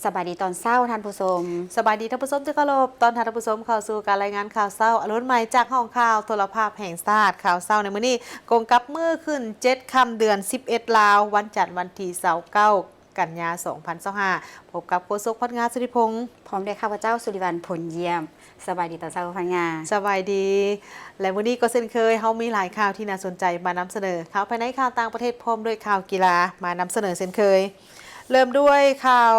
ສະບາຍດີຕອນເຊົ້າທ່ານຜູ້ຊົມ. ສະບາຍດີທ່ານຜູ້ຊົມທີ່ເຄົາລົບ. ຕ້ອນຮັບທ່ານຜູ້ຊົມເຂົ້າສູ່ການລາຍງານຂ່າວເຊົ້າອະລຸນໃໝ່ ຈາກຫ້ອງຂ່າວໂທລະພາບແຫ່ງຊາດ. ຂ່າວເຊົ້າໃນມື້ນີ້ກົງກັບມື້ຂຶ້ນເຈັດຄ່ຳ ເດືອນສິບເອັດລາວ, ວັນຈັນ ວັນທີຊາວເກົ້າ ກັນຍາ ສອງພັນຊາວຫ້າ. ພົບກັບໂຄສົກ ພັດງາ ສຸລິພົງ ພ້ອມດ້ວຍຂ້າພະເຈົ້າ ສຸລິວັນ ພົນຢ້ຽມ. ສະບາຍດີຕອນເຊົ້າ ພັດງາ. ສະບາຍດີ. ແລະ ມື້ນີ້ກໍເຊັ່ນເຄີຍ ເຮົາມີຫຼາຍຂ່າວທີ່ໜ້າສົນໃຈມານຳສະເໜີ, ຂ່າວພາຍໃນ, ຂ່າວຕ່າງປະເທດ ພ້ອມດ້ວຍຂ່າວກິລາມານຳສະເໜີເຊັ່ນເຄີຍ. ເລີ່ມດ້ວຍຂ່າວ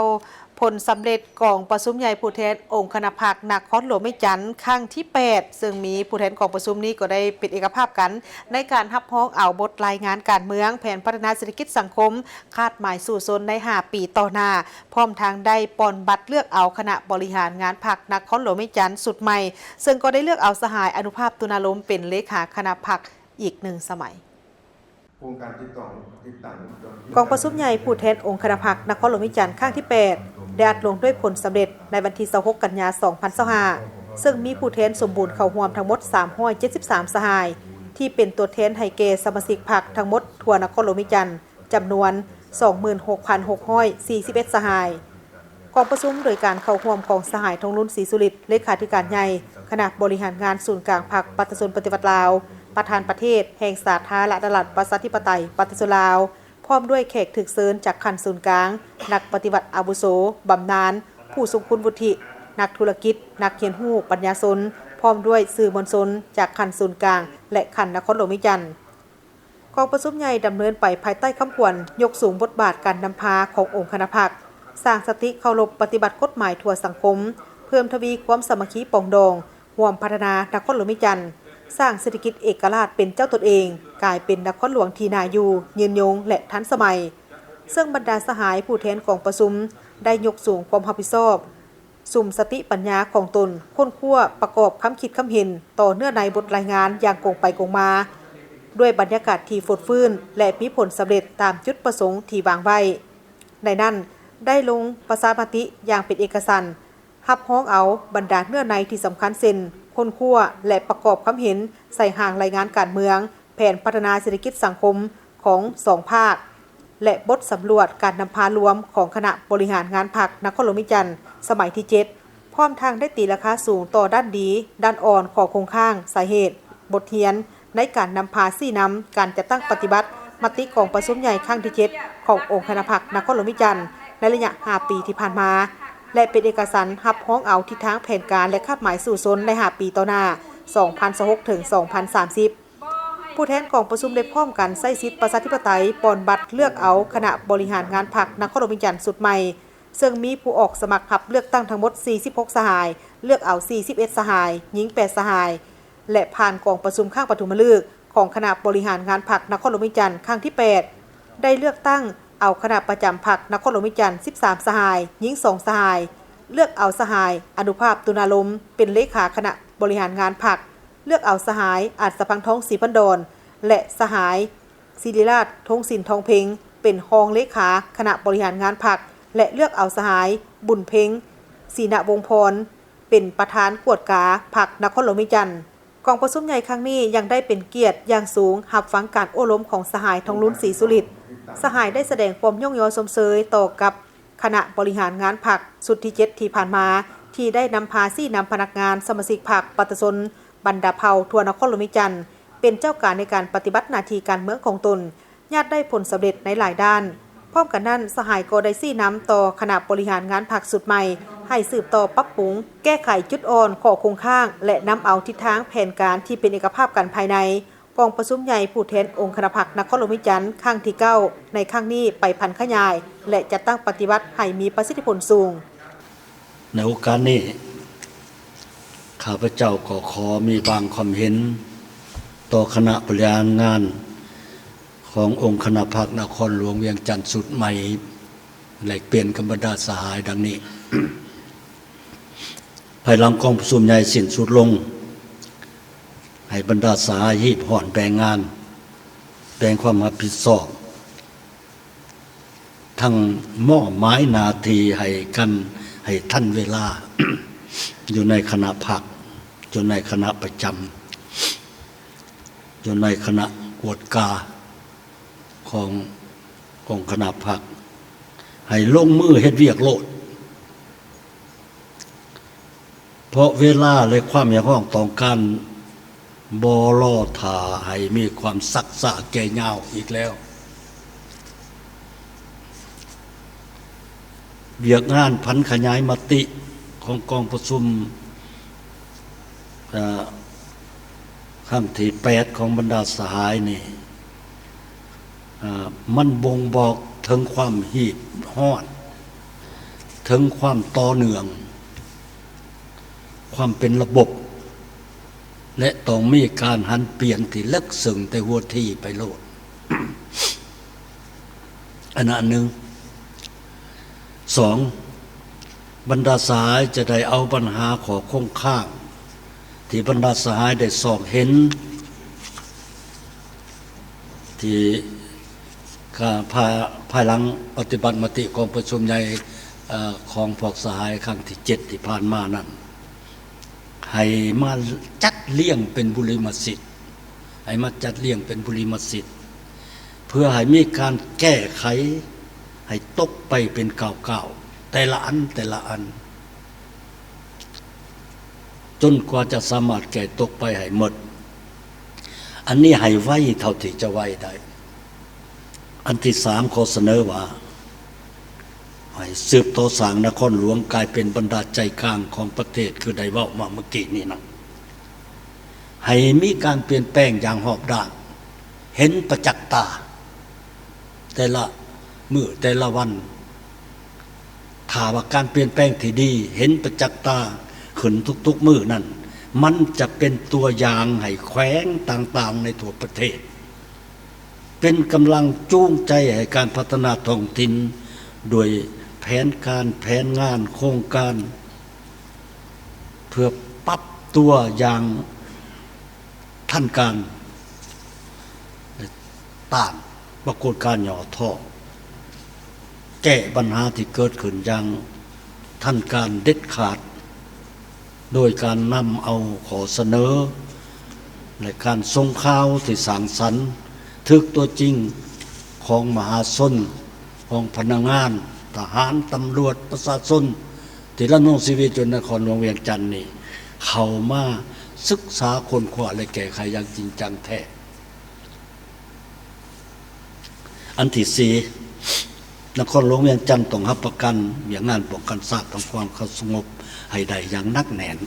ຜົນສຳເລັດກອງປະຊຸມໃຫຍ່ຜູ້ແທນອົງຄະນະພັກນະຄອນຫຼວງວຽງຈັນ ຄັ້ງທີແປດ ເຊິ່ງມີຜູ້ແທນກອງປະຊຸມນີ້ກໍໄດ້ເປັນເອກະພາບກັນໃນການຮັບຮອງເອົາບົດລາຍງານການເມືອງ, ແຜນພັດທະນາເສດຖະກິດສັງຄົມ, ຄາດໝາຍສູ້ຊົນໃນຫ້າປີຕໍ່ໜ້າ, ພ້ອມທັງໄດ້ປ່ອນບັດເລືອກເອົາຄະນະບໍລິຫານງານພັກນະຄອນຫຼວງວຽງຈັນຊຸດໃໝ່, ເຊິ່ງກໍໄດ້ເລືອກເອົາສະຫາຍ ອະນຸພາບ ຕຸນາລົມ ເປັນເລຂາຄະນະພັກອີກໜຶ່ງສະໄໝ. ໂຄງການຕິດຕໍ່ ຕິດຕັ້ງວົງຈອນ ກອງປະຊຸມໃຫຍ່ຜູ້ແທນອົງຄະນະພັກນະຄອນຫຼວງວຽງຈັນຄັ້ງທີແປດ ໄດ້ອັດລົງດ້ວຍຜົນສຳເລັດໃນວັນທີຊາວຫົກ ກັນຍາ ສອງພັນຊາວຫ້າ ເຊິ່ງມີຜູ້ແທນສົມບູນເຂົ້າຮ່ວມທັງໝົດ ສາມຮ້ອຍເຈັດສິບສາມສະຫາຍ ທີ່ເປັນຕົວແທນໃຫ້ແກ່ສະມາຊິກພັກທັງໝົດທົ່ວນະຄອນຫຼວງວຽງຈັນ ຈຳນວນ ສອງໝື່ນຫົກພັນຫົກຮ້ອຍສີ່ສິບເອັດສະຫາຍ. ກອງປະຊຸມໂດຍການເຂົ້າຮ່ວມຂອງສະຫາຍ ທອງລຸນ ສີສຸລິດ ເລຂາທິການໃຫຍ່ຄະນະບໍລິຫານງານສູນກາງພັກປະຊາຊົນປະຕິວັດລາວ, ປະທານປະເທດແຫ່ງສາທາລະນະລັດ ປະຊາທິປະໄຕ ປະຊາຊົນລາວ, ພ້ອມດ້ວຍແຂກຖືກເຊີນຈາກຂັ້ນສູນກາງ, ນັກປະຕິວັດອາວຸໂສ, ບຳນານ, ຜູ້ຊົງຄຸນວຸດທິ, ນັກທຸລະກິດ, ນັກຮຽນຮູ້, ປັນຍາຊົນ, ພ້ອມດ້ວຍສື່ມວນຊົນຈາກຂັ້ນສູນກາງ ແລະ ຂັ້ນນະຄອນຫຼວງວຽງຈັນ. ກອງປະຊຸມໃຫຍ່ດຳເນີນໄປພາຍໃຕ້ຄຳຂວັນ ຍົກສູງບົດບາດການນຳພາຂອງອົງຄະນະພັກ, ສ້າງສະຕິເຄົາລົບປະຕິບັດກົດໝາຍທົ່ວສັງຄົມ, ເພີ່ມທະວີຄວາມສາມັກຄີປອງດອງ, ຮ່ວມພັດທະນານະຄອນຫຼວງວຽງຈັນ, ສ້າງເສດຖະກິດເອກະລາດເປັນເຈົ້າຕົນເອງ, ກາຍເປັນນະຄອນຫຼວງທີ່ໜ້າຢູ່, ຍືນຍົງ ແລະ ທັນສະໄໝ. ເຊິ່ງບັນດາສະຫາຍຜູ້ແທນກອງປະຊຸມໄດ້ຍົກສູງຄວາມຮັບຜິດຊອບ, ສຸມສະຕິປັນຍາຂອງຕົນ, ຄົ້ນຄວ້າປະກອບຄຳຄິດຄຳເຫັນຕໍ່ເນື້ອໃນບົດລາຍງານຢ່າງກົງໄປກົງມາ, ດ້ວຍບັນຍາກາດທີ່ຟົດຟື້ນ ແລະ ມີຜົນສຳເລັດຕາມຈຸດປະສົງທີ່ວາງໄວ້. ໃນນັ້ນ, ໄດ້ລົງປະຊາມະຕິຢ່າງເປັນເອກະສັນ, ຮັບຮອງເອົາບັນດາເນື້ອໃນທີ່ສຳຄັນ ເຊັ່ນ ຄົ້ນຄວ້າ ແລະ ປະກອບຄຳເຫັນໃສ່ຮ່າງລາຍງານການເມືອງ, ແຜນພັດທະນາເສດຖະກິດສັງຄົມຂອງສອງພາກ ແລະ ບົດສຳຫຼວດການນຳພາລວມຂອງຄະນະບໍລິຫານງານພັກນະຄອນຫຼວງວຽງຈັນ ສະໄໝທີເຈັດ ພ້ອມທັງໄດ້ຕີລາຄາສູງຕໍ່ດ້ານດີ, ດ້ານອ່ອນ, ຂໍ້ຄົງຄ້າງ, ສາເຫດ, ບົດຮຽນໃນການນຳພາຊີ້ນຳການຈັດຕັ້ງປະຕິບັດມະຕິກອງປະຊຸມໃຫຍ່ຄັ້ງທີເຈັດ ຂອງອົງຄະນະພັກນະຄອນຫຼວງວຽງຈັນ ໃນໄລຍະຫ້າປີທີ່ຜ່ານມາ ແລະ ເປັນເອກະສັນຮັບຮອງເອົາທິດທາງແຜນການ ແລະ ຄາດໝາຍສູ້ຊົນໃນຫ້າປີຕໍ່ໜ້າ ສອງພັນຊາວຫົກ ເຖິງ ສອງພັນສາມສິບ. ຜູ້ແທນກອງປະຊຸມໄດ້ພ້ອມກັນໃຊ້ສິດປະຊາທິປະໄຕ ປ່ອນບັດເລືອກເອົາຄະນະບໍລິຫານງານພັກນະຄອນຫຼວງວຽງຈັນຊຸດໃໝ່, ເຊິ່ງມີຜູ້ອອກສະໝັກຮັບເລືອກຕັ້ງທັງໝົດສີ່ສິບຫົກສະຫາຍ, ເລືອກເອົາສີ່ສິບເອັດສະຫາຍ, ຍິງແປດສະຫາຍ ແລະ ຜ່ານກອງປະຊຸມຄັ້ງປະຖົມມະລຶກຂອງຄະນະບໍລິຫານງານພັກນະຄອນຫຼວງວຽງຈັນຄັ້ງທີແປດ ໄດ້ເລືອກຕັ້ງເອົາຄະນະປະຈຳພັກນະຄອນຫຼວງວຽງຈັນສິບສາມສະຫາຍ, ຍິງສອງສະຫາຍ, ເລືອກເອົາສະຫາຍ ອະນຸພາບ ຕຸນາລົມ ເປັນເລຂາຄະນະບໍລິຫານງານພັກ, ເລືອກເອົາສະຫາຍ ອັດສະພັງທອງ ສີພັນດອນ ແລະ ສະຫາຍ ສິລິລາດ ທົງສິນທອງເພັງ ເປັນຮອງເລຂາຄະນະບໍລິຫານງານພັກ ແລະ ເລືອກເອົາສະຫາຍ ບຸນເພັງ ສີນະວົງພອນ ເປັນປະທານກວດກາພັກນະຄອນຫຼວງວຽງຈັນ. ກອງປະຊຸມໃຫຍ່ຄັ້ງນີ້ຍັງໄດ້ເປັນກຽດຢ່າງສູງຮັບຟັງການໂອ້ລົມຂອງສະຫາຍ ທອງລຸນ ສີສຸລິດ. ສະຫາຍໄດ້ສະແດງຄວາມຍ້ອງຍໍຊົມເຊີຍຕໍ່ກັບຄະນະບໍລິຫານງານພັກຊຸດທີເຈັດທີ່ຜ່ານມາ ທີ່ໄດ້ນຳພາຊີ້ນຳພະນັກງານສະມາຊິກພັກປະຊາຊົນ ບັນດາເຜົ່າທົ່ວນະຄອນຫຼວງວຽງຈັນ ເປັນເຈົ້າການໃນການປະຕິບັດໜ້າທີ່ການເມືອງຂອງຕົນ ຍາດໄດ້ຜົນສຳເລັດໃນຫຼາຍດ້ານ. ພ້ອມກັນນັ້ນ, ສະຫາຍກໍໄດ້ຊີ້ນຳຕໍ່ຄະນະບໍລິຫານງານພັກຊຸດໃໝ່ ໃຫ້ສືບຕໍ່ປັບປຸງ, ແກ້ໄຂຈຸດອ່ອນ, ຂໍ້ຄົງຄ້າງ ແລະ ນຳເອົາທິດທາງແຜນການທີ່ເປັນເອກະພາບກັນພາຍໃນກອງປະຊຸມໃຫຍ່ຜູ້ແທນອົງຄະນະພັກນະຄອນຫຼວງວຽງຈັນຄັ້ງທີເກົ້າ ໃນຄັ້ງນີ້ໄປຜັນຂະຫຍາຍ ແລະ ຈັດຕັ້ງປະຕິບັດໃຫ້ມີປະສິດທິຜົນສູງ. ໃນໂອກາດນີ້ ຂ້າພະເຈົ້າກໍຂໍມີບາງຄວາມເຫັນຕໍ່ຄະນະບໍລິຫານງານຂອງອົງຄະນະພັກນະຄອນຫຼວງວຽງຈັນຊຸດໃໝ່ ແລກປ່ຽນກັບບັນດາສະຫາຍດັ່ງນີ້. ພາຍຫຼັງກອງປະຊຸມໃຫຍ່ສິ້ນສຸດລົງ, ໃຫ້ບັນດາສະຫາຍຮີບຮ້ອນແບ່ງງານ, ແບ່ງຄວາມຮັບຜິດຊອບ, ທັງມອບໝາຍໜ້າທີ່ໃຫ້ກັນໃຫ້ທັນເວລາ ຢູ່ໃນຄະນະພັກ, ຢູ່ໃນຄະນະປະຈຳ, ຢູ່ໃນຄະນະກວດກາຂອງອົງຄະນະພັກ, ໃຫ້ລົງມືເຮັດວຽກໂລດ. ເພາະເວລາ ແລະ ຄວາມຮຽກຮ້ອງຕ້ອງການບໍ່ລໍຖ້າໃຫ້ມີຄວາມຊັກຊ້າແກ່ຍາວອີກແລ້ວ. ວຽກງານຜັນຂະຫຍາຍມະຕິຂອງກອງປະຊຸມ ເອີ ຄັ້ງທີແປດຂອງບັນດາສະຫາຍນີ້ ເອີ ມັນບົ່ງບອກເຖິງຄວາມຮີບຮ້ອນ, ເຖິງຄວາມຕໍ່ເນື່ອງ, ຄວາມເປັນລະບົບ ແລະ ຕ້ອງມີການຫັນປ່ຽນທີ່ເລິກເຊິ່ງແຕ່ຫົວທີໄປໂລດ. ອັນນັ້ນອັນໜຶ່ງ. ສອງ, ບັນດາສະຫາຍຈະໄດ້ເອົາບັນຫາຂໍ້ຄົງຄ້າງ ທີ່ບັນດາສະຫາຍໄດ້ຊອກເຫັນ ທີ່ການພາ ພາຍຫຼັງປະຕິບັດມະຕິກອງປະຊຸມໃຫຍ່ ເອີ ຂອງພວກສະຫາຍຄັ້ງທີເຈັດທີ່ຜ່ານມານັ້ນ ໃຫ້ມາຈັດລຽງເປັນບຸລິມະສິດ, ໃຫ້ມາຈັດລຽງເປັນບຸລິມະສິດ ເພື່ອໃຫ້ມີການແກ້ໄຂ ໃຫ້ຕົກໄປເປັນກ້າວໆ ແຕ່ລະອັນ ແຕ່ລະອັນ ຈົນກວ່າຈະສາມາດແກ້ຕົກໄປໃຫ້ໝົດ. ອັນນີ້ໃຫ້ໄວເທົ່າທີ່ຈະໄວໄດ້. ອັນທີສາມ ຂໍສະເໜີວ່າ ໃຫ້ສືບຕໍ່ສ້າງນະຄອນຫຼວງກາຍເປັນບັນດາໃຈກາງຂອງປະເທດ ຄືໄດ້ເວົ້າມາເມື່ອກີ້ນີ້ນະ. ໃຫ້ມີການປ່ຽນແປງຢ່າງຮອບດ້ານ ເຫັນປະຈັກຕາ ແຕ່ລະມື້ແຕ່ລະວັນ. ຖ້າວ່າການປ່ຽນແປງທີ່ດີເຫັນປະຈັກຕາຂຶ້ນທຸກໆມື້ນັ້ນ ມັນຈະເປັນຕົວຢ່າງໃຫ້ແຂວງຕ່າງໆໃນທົ່ວປະເທດ ເປັນກຳລັງຈູງໃຈໃຫ້ການພັດທະນາທ້ອງຖິ່ນ ດ້ວຍແຜນການ, ແຜນງານ, ໂຄງການ ເພື່ອປັບຕົວຢ່າງທັນການ ແລະ ຕ້ານປາກົດການຫຍໍ້ທໍ້, ແກ້ບັນຫາທີ່ເກີດຂຶ້ນຢ່າງທັນການເດັດຂາດ ໂດຍການນຳເອົາຂໍ້ສະເໜີ ແລະ ການສົ່ງຂ່າວທີ່ສ້າງສັນ ຖືກຕົວຈິງຂອງມະຫາຊົນ, ຂອງພະນັກງານ, ທະຫານ, ຕຳຫຼວດ, ປະຊາຊົນ ທີ່ດຳລົງຊີວິດຢູ່ນະຄອນຫຼວງວຽງຈັນນີ້ ເຂົ້າມາສຶກສາຄົ້ນຄວ້າ ແລະ ແກ້ໄຂຢ່າງຈິງຈັງແທ້. ອັນທີສີ່, ນະຄອນຫຼວງວຽງຈັນຕ້ອງຮັບປະກັນວຽກງານປ້ອງກັນຊາດທາງຄວາມສະຫງົບໃຫ້ໄດ້ຢ່າງໜັກແໜ້ນ,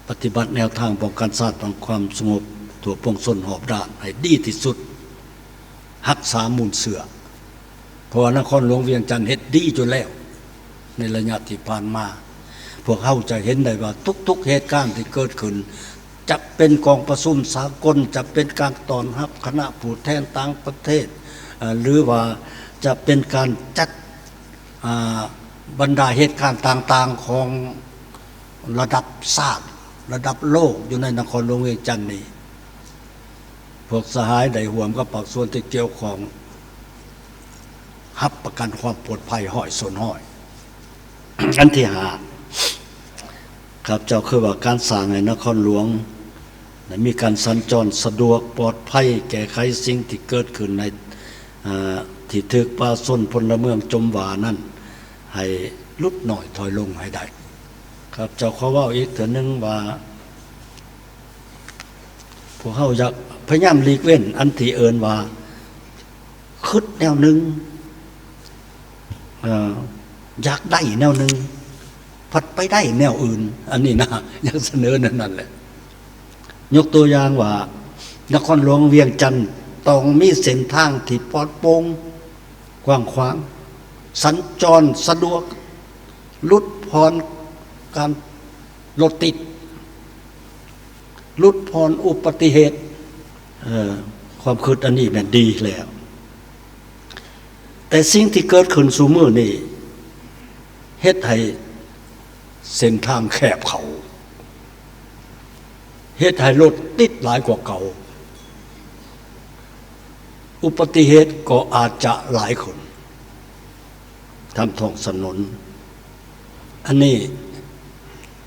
ປະຕິບັດແນວທາງປ້ອງກັນຊາດທາງຄວາມສະຫງົບທົ່ວປວງຊົນຮອບດ້ານໃຫ້ດີທີ່ສຸດ, ຮັກສາມູນເຊື້ອ ເພາະວ່ານະຄອນຫຼວງວຽງຈັນເຮັດດີຢູ່ແລ້ວໃນໄລຍະທີ່ຜ່ານມາ. ພວກເຮົາຈະເຫັນໄດ້ວ່າທຸກໆເຫດການທີ່ເກີດຂຶ້ນ ຈະເປັນກອງປະຊຸມສາກົນ, ຈະເປັນການຕ້ອນຮັບຄະນະຜູ້ແທນຕ່າງປະເທດ, ເອີ ຫຼືວ່າຈະເປັນການຈັດ ອາ ບັນດາເຫດການຕ່າງໆຂອງລະດັບຊາດ, ລະດັບໂລກ ຢູ່ໃນນະຄອນຫຼວງວຽງຈັນນີ້ ພວກສະຫາຍໄດ້ຮ່ວມກັບພາກສ່ວນທີ່ກ່ຽວຂ້ອງ ຮັບປະກັນຄວາມປອດໄພຮ້ອຍສ່ວນຮ້ອຍ. ອັນທີຫ້າ, ຂ້າພະເຈົ້າຄິດວ່າການສ້າງໃຫ້ນະຄອນຫຼວງໄດ້ມີການສັນຈອນສະດວກປອດໄພ, ແກ້ໄຂສິ່ງທີ່ເກີດຂຶ້ນໃນ ອາ ທີ່ຖືກປະຊາຊົນພົນລະເມືອງຈົ່ມວ່ານັ້ນ ໃຫ້ຫຼຸດນ້ອຍຖອຍລົງໃຫ້ໄດ້. ຂ້າພະເຈົ້າຂໍເວົ້າອີກເທື່ອໜຶ່ງວ່າ ພວກເຮົາຢາກພະຍາຍາມຫຼີກເວັ້ນອັນທີ່ເອີ້ນວ່າ ຄິດແນວໜຶ່ງ ເອີ ຢາກໄດ້ແນວໜຶ່ງ ພັດໄປໄດ້ແນວອື່ນ. ອັນນີ້ນະ ຢາກສະເໜີແນວນັ້ນແຫຼະ. ຍົກຕົວຢ່າງວ່າ ນະຄອນຫຼວງວຽງຈັນຕ້ອງມີເສັ້ນທາງທີ່ປອດໂປ່ງ ກວ້າງຂວາງ, ສັນຈອນສະດວກ, ຫຼຸດຜ່ອນການລົດຕິດ, ຫຼຸດຜ່ອນອຸປະຕິເຫດ. ເອີ ຄວາມຄິດອັນນີ້ແມ່ນດີແລ້ວ, ແຕ່ສິ່ງທີ່ເກີດຂຶ້ນຊຸມື້ນີ້ ເຮັດໃຫ້ເສັ້ນທາງແຄບເຂົ້າ, ເຮັດໃຫ້ລົດຕິດຫຼາຍກວ່າເກົ່າ, ອຸປະຕິເຫດກໍອາດຈະຫຼາຍຂຶ້ນຕາມທ້ອງຖະໜົນ. ອັນນີ້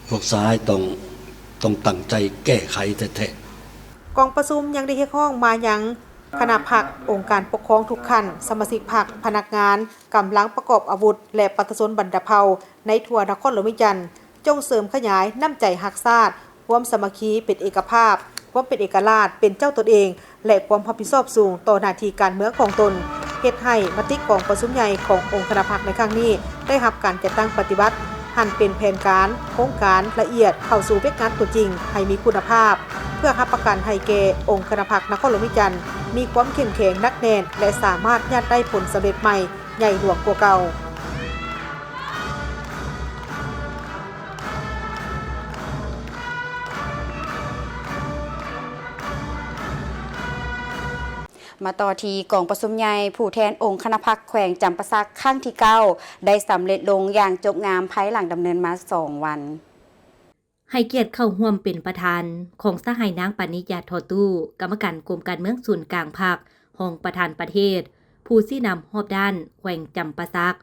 ພວກສະຫາຍຕ້ອງ, ຕ້ອງຕັ້ງໃຈແກ້ໄຂແທ້ໆ. ກອງປະຊຸມຍັງໄດ້ຮຽກຮ້ອງມາຍັງຄະນະພັກ, ອົງການປົກຄອງທຸກຂັ້ນ, ສະມາຊິກພັກ, ພະນັກງານ, ກຳລັງປະກອບອາວຸດ ແລະ ປະຊາຊົນບັນດາເຜົ່າໃນທົ່ວນະຄອນຫຼວງວຽງຈັນ ສົ່ງເສີມຂະຫຍາຍນ້ຳໃຈຮັກຊາດ, ຄວາມສາມັກຄີເປັນເອກະພາບ, ຄວາມເປັນເອກະລາດເປັນເຈົ້າຕົນເອງ ແລະ ຄວາມຮັບຜິດຊອບສູງຕໍ່ໜ້າທີ່ການເມືອງຂອງຕົນ, ເຮັດໃຫ້ມະຕິກອງປະຊຸມໃຫຍ່ຂອງອົງຄະນະພັກໃນຄັ້ງນີ້ ໄດ້ຮັບການຈັດຕັ້ງປະຕິບັດ ຫັນເປັນແຜນການ, ໂຄງການລະອຽດເຂົ້າສູ່ວຽກງານຕົວຈິງໃຫ້ມີຄຸນນະພາບ, ເພື່ອຮັບປະກັນໃຫ້ແກ່ອົງຄະນະພັກນະຄອນຫຼວງວຽງຈັນ ມີຄວາມເຂັ້ມແຂງໜັກແໜ້ນ ແລະ ສາມາດຍາດໄດ້ຜົນສຳເລັດໃໝ່ໃຫຍ່ຫຼວງກວ່າເກົ່າ. ມາຕໍ່ທີ່ກອງປະຊຸມໃຫຍ່ຜູ້ແທນອົງຄະນະພັກແຂວງຈຳປາສັກຄັ້ງທີເກົ້າ ໄດ້ສຳເລັດລົງຢ່າງຈົບງາມ ພາຍຫຼັງດຳເນີນມາສອງວັນ. ໃຫ້ກຽດເຂົ້າຮ່ວມເປັນປະທານຂອງສະຫາຍນາງ ປານິດ ຢາທໍ່ຕູ້ ກຳມະການກົມການເມືອງສູນກາງພັກ, ຮອງປະທານປະເທດ, ຜູ້ຊີ້ນຳຮອບດ້ານແຂວງຈຳປາສັກ,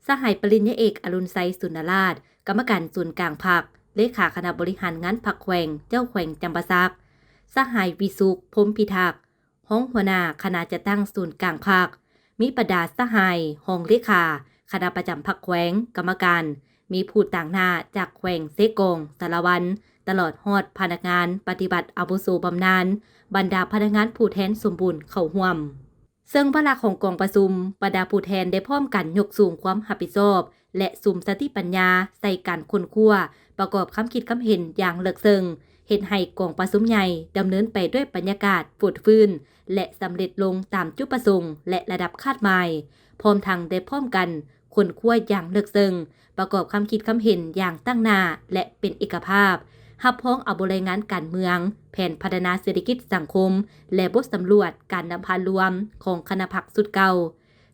ສະຫາຍປະລິນຍາເອກ ອະລຸນໄຊ ສຸນນະລາດ ກຳມະການສູນກາງພັກ, ເລຂາຄະນະບໍລິຫານງານພັກແຂວງ, ເຈົ້າແຂວງຈຳປາສັກ, ສະຫາຍ ວິສຸກ ພົມພິທັກ ຮອງຫົວໜ້າຄະນະຈັດຕັ້ງສູນກາງພັກ, ມີບັນດາສະຫາຍຮອງເລຂາຄະນະປະຈຳພັກແຂວງ, ກຳມະການ, ມີຜູ້ຕາງໜ້າຈາກແຂວງເຊກອງ, ສາລະວັນ, ຕະຫຼອດຮອດພະນັກງານປະຕິບັດອາວຸໂສບຳນານ, ບັນດາພະນັກງານຜູ້ແທນສົມບູນເຂົ້າຮ່ວມ. ເຊິ່ງວາລະຂອງກອງປະຊຸມ, ບັນດາຜູ້ແທນໄດ້ພ້ອມກັນຍົກສູງຄວາມຮັບຜິດຊອບ ແລະ ສຸມສະຕິປັນຍາໃສ່ການຄົ້ນຄວ້າ, ປະກອບຄຳຄິດຄຳເຫັນຢ່າງເລິກເຊິ່ງ, ເຮັດໃຫ້ກອງປະຊຸມໃຫຍ່ດຳເນີນໄປດ້ວຍບັນຍາກາດຟົດຟື້ນ ແລະ ສຳເລັດລົງຕາມຈຸດປະສົງ ແລະ ລະດັບຄາດໝາຍ, ພ້ອມທັງໄດ້ພ້ອມກັນຄົ້ນຄວ້າຢ່າງເລິກເຊິ່ງ, ປະກອບຄຳຄິດຄຳເຫັນຢ່າງຕັ້ງໜ້າ ແລະ ເປັນເອກະພາບ, ຮັບຮອງເອົາບົດລາຍງານການເມືອງ, ແຜນພັດທະນາເສດຖະກິດສັງຄົມ ແລະ ບົດສຳຫຼວດການນຳພາລວມຂອງຄະນະພັກຊຸດເກົ່າ.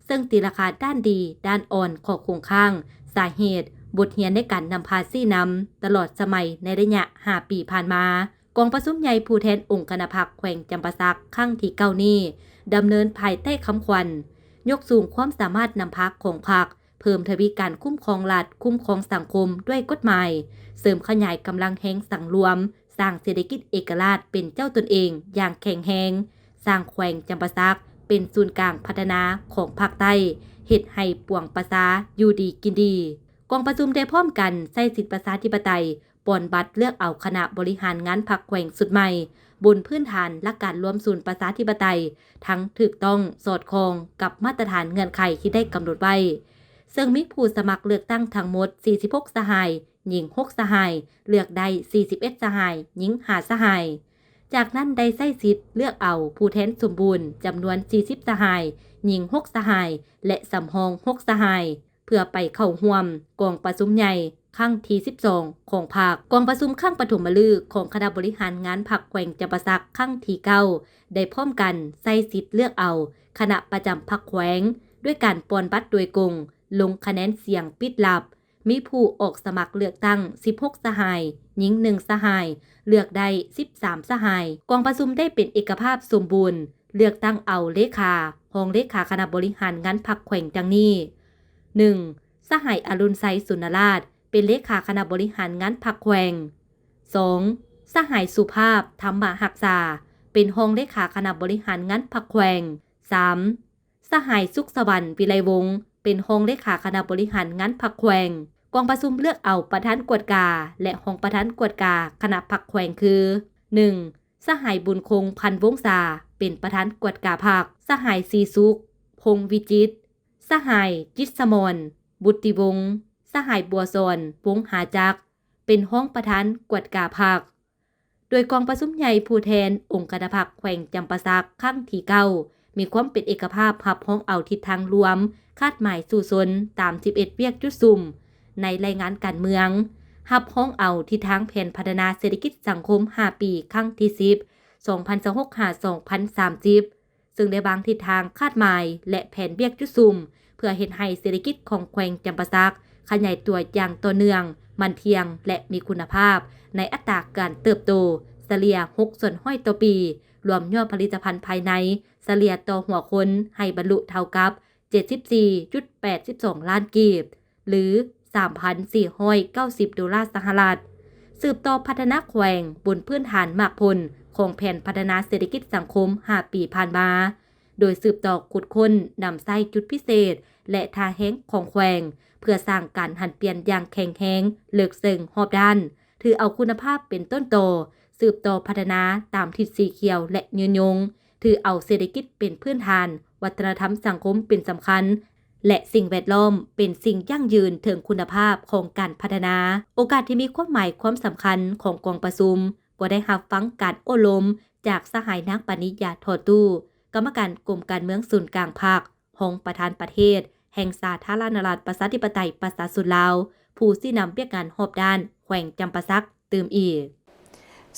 ເຊິ່ງຕີລາຄາດ້ານດີ, ດ້ານອ່ອນ, ຂໍ້ຄົງຄ້າງ, ສາເຫດ, ບົດຮຽນໃນການນຳພາຊີ້ນຳຕະຫຼອດສະໄໝໃນໄລຍະຫ້າປີຜ່ານມາ. ກອງປະຊຸມໃຫຍ່ຜູ້ແທນອົງຄະນະພັກແຂວງຈຳປາສັກຄັ້ງທີເກົ້ານີ້ ດຳເນີນພາຍໃຕ້ຄຳຂວັນ ຍົກສູງຄວາມສາມາດນຳພາຂອງພັກ, ເພີ່ມທະວີການຄຸ້ມຄອງລັດ, ຄຸ້ມຄອງສັງຄົມດ້ວຍກົດໝາຍ, ເສີມຂະຫຍາຍກຳລັງແຮງສັງລວມ, ສ້າງເສດຖະກິດເອກະລາດເປັນເຈົ້າຕົນເອງຢ່າງແຂງແຮງ, ສ້າງແຂວງຈຳປາສັກເປັນສູນກາງພັດທະນາຂອງພາກໃຕ້, ເຮັດໃຫ້ປວງປະຊາຢູ່ດີກິນດີ. ກອງປະຊຸມໄດ້ພ້ອມກັນໃຊ້ສິດປະຊາທິປະໄຕ ປ່ອນບັດເລືອກເອົາຄະນະບໍລິຫານງານພັກແຂວງຊຸດໃໝ່ ບົນພື້ນຖານຫຼັກການລວມສູນປະຊາທິປະໄຕ ທັງຖືກຕ້ອງສອດຄ່ອງກັບມາດຕະຖານເງື່ອນໄຂທີ່ໄດ້ກຳນົດໄວ້, ເຊິ່ງມີຜູ້ສະໝັກເລືອກຕັ້ງທັງໝົດສີ່ສິບຫົກສະຫາຍ, ຍິງຫົກສະຫາຍ, ເລືອກໄດ້ສີ່ສິບເອັດສະຫາຍ, ຍິງຫ້າສະຫາຍ. ຈາກນັ້ນໄດ້ໃຊ້ສິດເລືອກເອົາຜູ້ແທນສົມບູນຈຳນວນສີ່ສິບສະຫາຍ, ຍິງຫົກສະຫາຍ ແລະ ສຳຮອງຫົກສະຫາຍ ເພື່ອໄປເຂົ້າຮ່ວມກອງປະຊຸມໃຫຍ່ຄັ້ງທີສິບສອງຂອງພັກ. ກອງປະຊຸມຄັ້ງປະຖົມມະລຶກຂອງຄະນະບໍລິຫານງານພັກແຂວງຈຳປາສັກຄັ້ງທີເກົ້າ ໄດ້ພ້ອມກັນໃຊ້ສິດເລືອກເອົາຄະນະປະຈຳພັກແຂວງ ດ້ວຍການປ່ອນບັດໂດຍກົງ ລົງຄະແນນສຽງປິດລັບ. ມີຜູ້ອອກສະໝັກເລືອກຕັ້ງສິບຫົກສະຫາຍ, ຍິງໜຶ່ງສະຫາຍ, ເລືອກໄດ້ສິບສາມສະຫາຍ. ກອງປະຊຸມໄດ້ເປັນເອກະພາບສົມບູນ, ເລືອກຕັ້ງເອົາເລຂາ, ຮອງເລຂາຄະນະບໍລິຫານງານພັກແຂວງດັ່ງນີ້: ໜຶ່ງ ສະຫາຍ ອະລຸນໄຊ ສຸນນະລາດ ເປັນເລຂາຄະນະບໍລິຫານງານພັກແຂວງ. ສອງ ສະຫາຍ ສຸພາບ ທຳມະຮັກສາ ເປັນຮອງເລຂາຄະນະບໍລິຫານງານພັກແຂວງ. ສາມ ສະຫາຍ ສຸກສະຫວັນ ວິໄລວົງ ເປັນຮອງເລຂາຄະນະບໍລິຫານງານພັກແຂວງ. ກອງປະຊຸມເລືອກເອົາປະທານກວດກາ ແລະ ຮອງປະທານກວດກາຄະນະພັກແຂວງຄື: ໜຶ່ງ ສະຫາຍ ບຸນຄົງ ພັນວົງສາ ເປັນປະທານກວດກາພັກ, ສະຫາຍ ສີສຸກ ພົງວິຈິດ, ສະຫາຍ ຈິດສະໝອນ ບຸດຕິວົງ, ສະຫາຍ ບົວສອນ ວົງຫາຈັກ ເປັນຮອງປະທານກວດກາພັກ. ໂດຍກອງປະຊຸມໃຫຍ່ຜູ້ແທນອົງຄະນະພັກແຂວງຈຳປາສັກຄັ້ງທີເກົ້າ ມີຄວາມເປັນເອກະພາບຮັບຮອງເອົາທິດທາງລວມຄາດໝາຍສູ້ຊົນຕາມສິບເອັດວຽກຈຸດສຸມໃນລາຍງານການເມືອງ, ຮັບຮອງເອົາທິດທາງແຜນພັດທະນາເສດຖະກິດສັງຄົມຫ້າປີ ຄັ້ງທີສິບ ສອງພັນຊາວຫົກ ຫາ ສອງພັນສາມສິບ ເຊິ່ງໄດ້ວາງທິດທາງຄາດໝາຍ ແລະ ແຜນວຽກຈຸດສຸມ ເພື່ອເຮັດໃຫ້ເສດຖະກິດຂອງແຂວງຈຳປາສັກຂະຫຍາຍຕົວຢ່າງຕໍ່ເນື່ອງ, ໝັ້ນທ່ຽງ ແລະ ມີຄຸນນະພາບ ໃນອັດຕາການເຕີບໂຕສະເລ່ຍຫົກສ່ວນຮ້ອຍຕໍ່ປີ, ລວມຍອດຜະລິດຕະພັນພາຍໃນສະເລ່ຍຕໍ່ຫົວຄົນໃຫ້ບັນລຸເທົ່າກັບເຈັດສິບສີ່ຈຸດແປດສິບສອງລ້ານກີບ ຫຼື ສາມພັນສີ່ຮ້ອຍເກົ້າສິບໂດລາສະຫະລັດ, ສືບຕໍ່ພັດທະນາແຂວງບົນພື້ນຖານໝາກຜົນຂອງແຜນພັດທະນາເສດຖະກິດສັງຄົມຫ້າປີຜ່ານມາ, ໂດຍສືບຕໍ່ຂຸດຄົ້ນນຳໃຊ້ຈຸດພິເສດ ແລະ ທ່າແຮງຂອງແຂວງ ເພື່ອສ້າງການຫັນປ່ຽນຢ່າງແຂງແຮງ, ເລິກເຊິ່ງ, ຮອບດ້ານ, ຖືເອົາຄຸນນະພາບເປັນຕົ້ນຕໍ, ສືບຕໍ່ພັດທະນາຕາມທິດສີຂຽວ ແລະ ຍືນຍົງ, ຖືເອົາເສດຖະກິດເປັນພື້ນຖານ, ວັດທະນະທຳສັງຄົມເປັນສຳຄັນ ແລະ ສິ່ງແວດລ້ອມເປັນສິ່ງຢັ້ງຢືນເຖິງຄຸນນະພາບຂອງການພັດທະນາ. ໂອກາດທີ່ມີຄວາມໝາຍຄວາມສຳຄັນຂອງກອງປະຊຸມ ກໍໄດ້ຮັບຟັງການໂອ້ລົມຈາກສະຫາຍນາງ ປານິ ຢາທໍ່ຕູ້ ກຳມະການກົມການເມືອງສູນກາງພັກ, ຮອງປະທານປະເທດແຫ່ງສາທາລະນະລັດ ປະຊາທິປະໄຕ ປະຊາຊົນລາວ, ຜູ້ຊີ້ນຳວຽກງານຮອບດ້ານແຂວງຈຳປາສັກ ຕື່ມອີກ.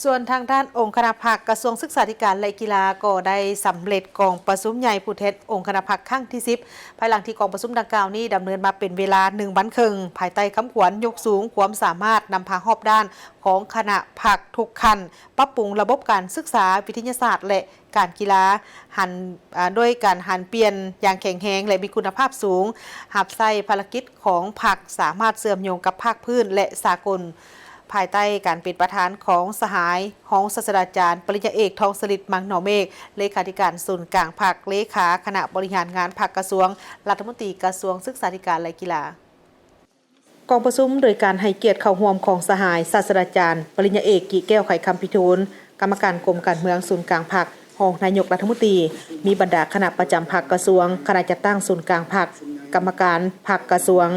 ສ່ວນທາງດ້ານອົງຄະນະພັກກະຊວງສຶກສາທິການ ແລະ ກິລາ ກໍໄດ້ສຳເລັດກອງປະຊຸມໃຫຍ່ຜູ້ແທນອົງຄະນະພັກຄັ້ງທີສິບ ພາຍຫຼັງທີ່ກອງປະຊຸມດັ່ງກ່າວນີ້ດຳເນີນມາເປັນເວລາໜຶ່ງວັນເຄິ່ງ ພາຍໃຕ້ຄຳຂວັນຍົກສູງຄວາມສາມາດນຳພາຮອບດ້ານຂອງຄະນະພັກທຸກຂັ້ນ, ປັບປຸງລະບົບການສຶກສາ, ວິທະຍາສາດ ແລະ ການກິລາ ຫັນ ອາ ດ້ວຍການຫັນປ່ຽນຢ່າງແຂງແຮງ ແລະ ມີຄຸນນະພາບສູງ, ຮັບໃຊ້ພາລະກິດຂອງພັກສາມາດເຊື່ອມໂຍງກັບພາກພື້ນ ແລະ ສາກົນ, ພາຍໃຕ້ການເປັນປະທານຂອງສະຫາຍຮອງສາດສະດາຈານ ປະລິນຍາເອກ ທອງສະລິດ ມັງໜໍເມກ ເລຂາທິການສູນກາງພັກ, ເລຂາຄະນະບໍລິຫານງານພັກກະຊວງ, ລັດຖະມົນຕີກະຊວງສຶກສາທິການ ແລະ ກິລາ. ກອງປະຊຸມໂດຍການໃຫ້ກຽດເຂົ້າຮ່ວມຂອງສະຫາຍສາດສະດາຈານ ປະລິນຍາເອກ ກິແກ້ວ ໄຂຄຳພິທູນ ກຳມະການກົມການເມືອງສູນກາງພັກ, ຮອງນາຍົກລັດຖະມົນຕີ, ມີບັນດາຄະນະປະຈຳພັກກະຊວງ, ຄະນະຈັດຕັ້ງສູນກາງພັກ, ກຳມະການພັກກະຊວງ,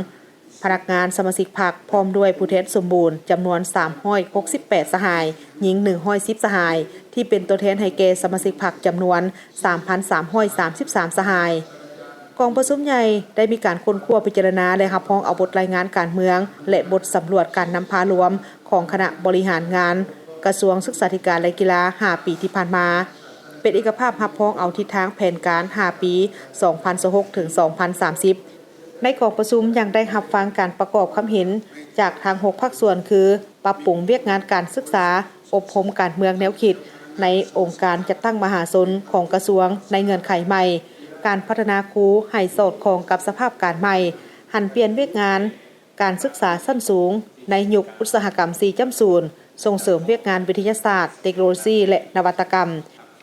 ພະນັກງານສະມາຊິກພັກ ພ້ອມດ້ວຍຜູ້ແທນສົມບູນຈຳນວນສາມຮ້ອຍຫົກສິບແປດສະຫາຍ, ຍິງໜຶ່ງຮ້ອຍສິບສະຫາຍ ທີ່ເປັນຕົວແທນໃຫ້ແກ່ສະມາຊິກພັກຈຳນວນສາມພັນສາມຮ້ອຍສາມສິບສາມສະຫາຍ. ກອງປະຊຸມໃຫຍ່ໄດ້ມີການຄົ້ນຄວ້າພິຈາລະນາ ແລະ ຮັບຮອງເອົາບົດລາຍງານການເມືອງ ແລະ ບົດສຳຫຼວດການນຳພາລວມຂອງຄະນະບໍລິຫານງານກະຊວງສຶກສາທິການ ແລະ ກິລາ ຫ້າປີທີ່ຜ່ານມາ, ເປັນເອກະພາບຮັບຮອງເອົາທິດທາງແຜນການຫ້າປີ ສອງພັນຊາວຫົກ ເຖິງ ສອງພັນສາມສິບ. ໃນກອງປະຊຸມຍັງໄດ້ຮັບຟັງການປະກອບຄຳເຫັນຈາກທັງຫົກພາກສ່ວນ ຄື ປັບປຸງວຽກງານການສຶກສາ, ອົບຮົມການເມືອງແນວຄິດໃນອົງການຈັດຕັ້ງມະຫາຊົນຂອງກະຊວງໃນເງື່ອນໄຂໃໝ່, ການພັດທະນາຄູໃຫ້ສອດຄ່ອງກັບສະພາບການໃໝ່, ຫັນປ່ຽນວຽກງານການສຶກສາຊັ້ນສູງໃນຍຸກອຸດສາຫະກຳສີ່ຈ້ຳສູນ, ສົ່ງເສີມວຽກງານວິທະຍາສາດ, ເຕັກໂນໂລຊີ ແລະ ນະວັດຕະກຳ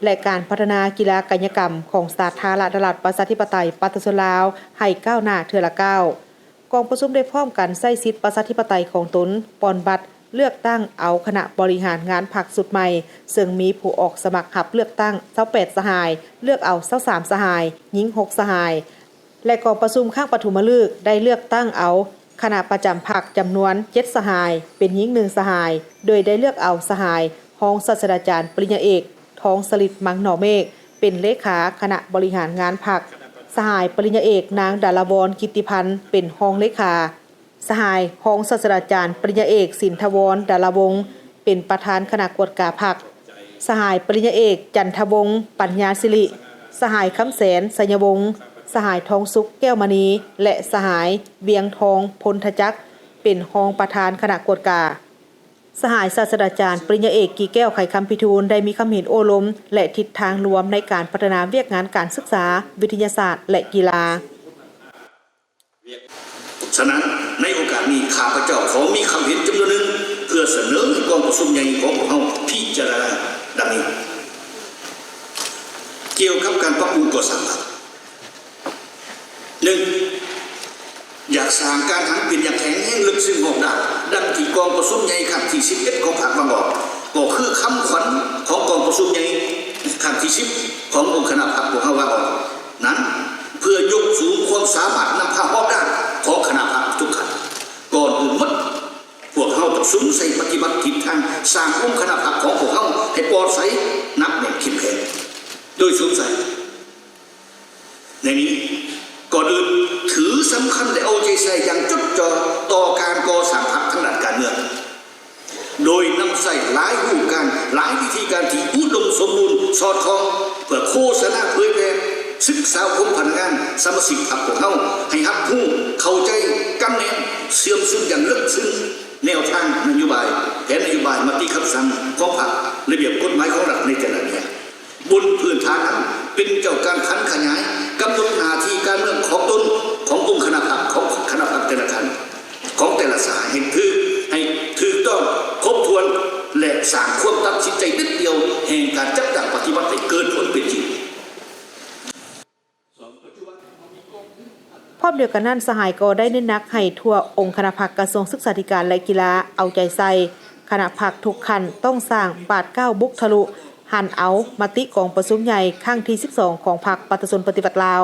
ແລະ ການພັດທະນາກິລາກາຍະກຳຂອງສາທາລະນະລັດ ປະຊາທິປະໄຕ ປະຊາຊົນລາວ ໃຫ້ກ້າວໜ້າເທື່ອລະກ້າວ. ກອງປະຊຸມໄດ້ພ້ອມກັນໃຊ້ສິດປະຊາທິປະໄຕຂອງຕົນ, ປ່ອນບັດເລືອກຕັ້ງເອົາຄະນະບໍລິຫານງານພັກຊຸດໃໝ່, ເຊິ່ງມີຜູ້ອອກສະໝັກຮັບເລືອກຕັ້ງຊາວແປດສະຫາຍ, ເລືອກເອົາຊາວສາມສະຫາຍ, ຍິງຫົກສະຫາຍ ແລະ ກອງປະຊຸມຄັ້ງປະຖົມມະລຶກໄດ້ເລືອກຕັ້ງເອົາຄະນະປະຈຳພັກຈຳນວນເຈັດສະຫາຍ, ເປັນຍິງໜຶ່ງສະຫາຍ, ໂດຍໄດ້ເລືອກເອົາສະຫາຍຮອງສາດສະດາຈານ ປະລິນຍາເອກ ທອງສະລິດ ມັງໜໍເມກ ເປັນເລຂາຄະນະບໍລິຫານງານພັກ, ສະຫາຍປະລິນຍາເອກ ນາງ ດາລາວອນ ກິດຕິພັນ ເປັນຮອງເລຂາ, ສະຫາຍຮອງສາດສະດາຈານ ປະລິນຍາເອກ ສິນທະວອນ ດາລາວົງ ເປັນປະທານຄະນະກວດກາພັກ, ສະຫາຍປະລິນຍາເອກ ຈັນທະວົງ ປັນຍາສິລິ, ສະຫາຍ ຄຳແສນ ໄຊຍະວົງ, ສະຫາຍ ທອງສຸກ ແກ້ວມະນີ ແລະ ສະຫາຍ ວຽງທອງ ພົນທະຈັກ ເປັນຮອງປະທານຄະນະກວດກາ. ສະຫາຍສາດສະດາຈານ ປະລິນຍາເອກ ກີແກ້ວ ໄຂຄຳພິທູນ ໄດ້ມີຄຳເຫັນໂອ້ລົມ ແລະ ທິດທາງລວມໃນການພັດທະນາວຽກງານການສຶກສາ, ວິທະຍາສາດ ແລະ ກິລາ. ສະນັ້ນ, ໃນໂອກາດນີ້, ຂ້າພະເຈົ້າຂໍມີຄຳເຫັນຈຳນວນໜຶ່ງ ເພື່ອສະເໜີໃຫ້ກອງປະຊຸມໃຫຍ່ຂອງພວກເຮົາພິຈາລະນາ ດັ່ງນີ້. ກ່ຽວກັບການປັບປຸງກໍ່ສ້າງພັກ, ໜຶ່ງ, ຢາກສ້າງການຫັນປ່ຽນຢ່າງແຂງແຮງ, ເລິກເຊິ່ງ, ຮອບດ້ານ, ດັ່ງທີ່ກອງປະຊຸມໃຫຍ່ຄັ້ງທີສິບເອັດຂອງພັກວາງອອກ, ກໍຄືຄຳຂວັນຂອງກອງປະຊຸມໃຫຍ່ຄັ້ງທີສິບຂອງອົງຄະນະພັກພວກເຮົາວາງອອກນັ້ນ, ເພື່ອຍົກສູງຄວາມສາມາດນຳພາຮອບດ້ານຂອງຄະນະພັກທຸກຂັ້ນ. ກ່ອນອື່ນໝົດ, ພວກເຮົາຕ້ອງສຸມໃສ່ປະຕິບັດທິດທາງສ້າງອົງຄະນະພັກຂອງພວກເຮົາໃຫ້ປອດໃສ, ໜັກແໜ້ນ, ເຂັ້ມແຂງ. ໂດຍສຸມໃສ່ ໃນນີ້, ກ່ອນອື່ນ, ຖືສຳຄັນ ແລະ ເອົາໃຈໃສ່ຢ່າງຈົດຈ່ອຕໍ່ການກໍ່ສ້າງພັກທາງດ້ານການເມືອງ, ໂດຍນຳໃຊ້ຫຼາຍຮູບການ, ຫຼາຍວິທີການທີ່ອຸດົມສົມບູນ, ສອດຄ່ອງ, ເພື່ອໂຄສະນາເຜີຍແຜ່, ສຶກສາອົບຮົມພະນັກງານ, ສະມາຊິກພັກພວກເຮົາໃຫ້ຮັບຮູ້, ເຂົ້າໃຈ, ກຳແໜ້ນ, ເຊື່ອມຊຶມຢ່າງເລິກເຊິ່ງແນວທາງນະໂຍບາຍ, ແຜນນະໂຍບາຍ, ມະຕິຄຳສັ່ງຂອງພັກ, ລະບຽບກົດໝາຍຂອງລັດໃນແຕ່ລະແນວ. ບົນພື້ນຖານນັ້ນ, ເປັນເຈົ້າການຂັນຂະຫຍາຍ, ກຳນົດໜ້າທີ່ການເມືອງຂອງຕົນ, ຂອງອົງຄະນະພັກ, ຂອງຄະນະພັກແຕ່ລະທ່ານ, ຂອງແຕ່ລະສະຫາຍ ໃຫ້ຖືກ, ໃຫ້ຖືກຕ້ອງ, ຄົບຖ້ວນ ແລະ ສ້າງຄວາມຕັດສິນໃຈເດັດດ່ຽວແຫ່ງການຈັດຕັ້ງປະຕິບັດໃຫ້ເກີດຜົນເປັນຈິງ. ພ້ອມ ພ້ອມດຽວກັນນັ້ນ, ສະຫາຍກໍໄດ້ເນັ້ນໜັກໃຫ້ທົ່ວອົງຄະນະພັກກະຊວງສຶກສາທິການ ແລະ ກິລາເອົາໃຈໃສ່, ຄະນະພັກທຸກຂັ້ນຕ້ອງສ້າງບາດກ້າວບຸກທະລຸ, ຫັນເອົາມະຕິກອງປະຊຸມໃຫຍ່ຄັ້ງທີສິບສອງຂອງພັກປະຊາຊົນປະຕິວັດລາວ,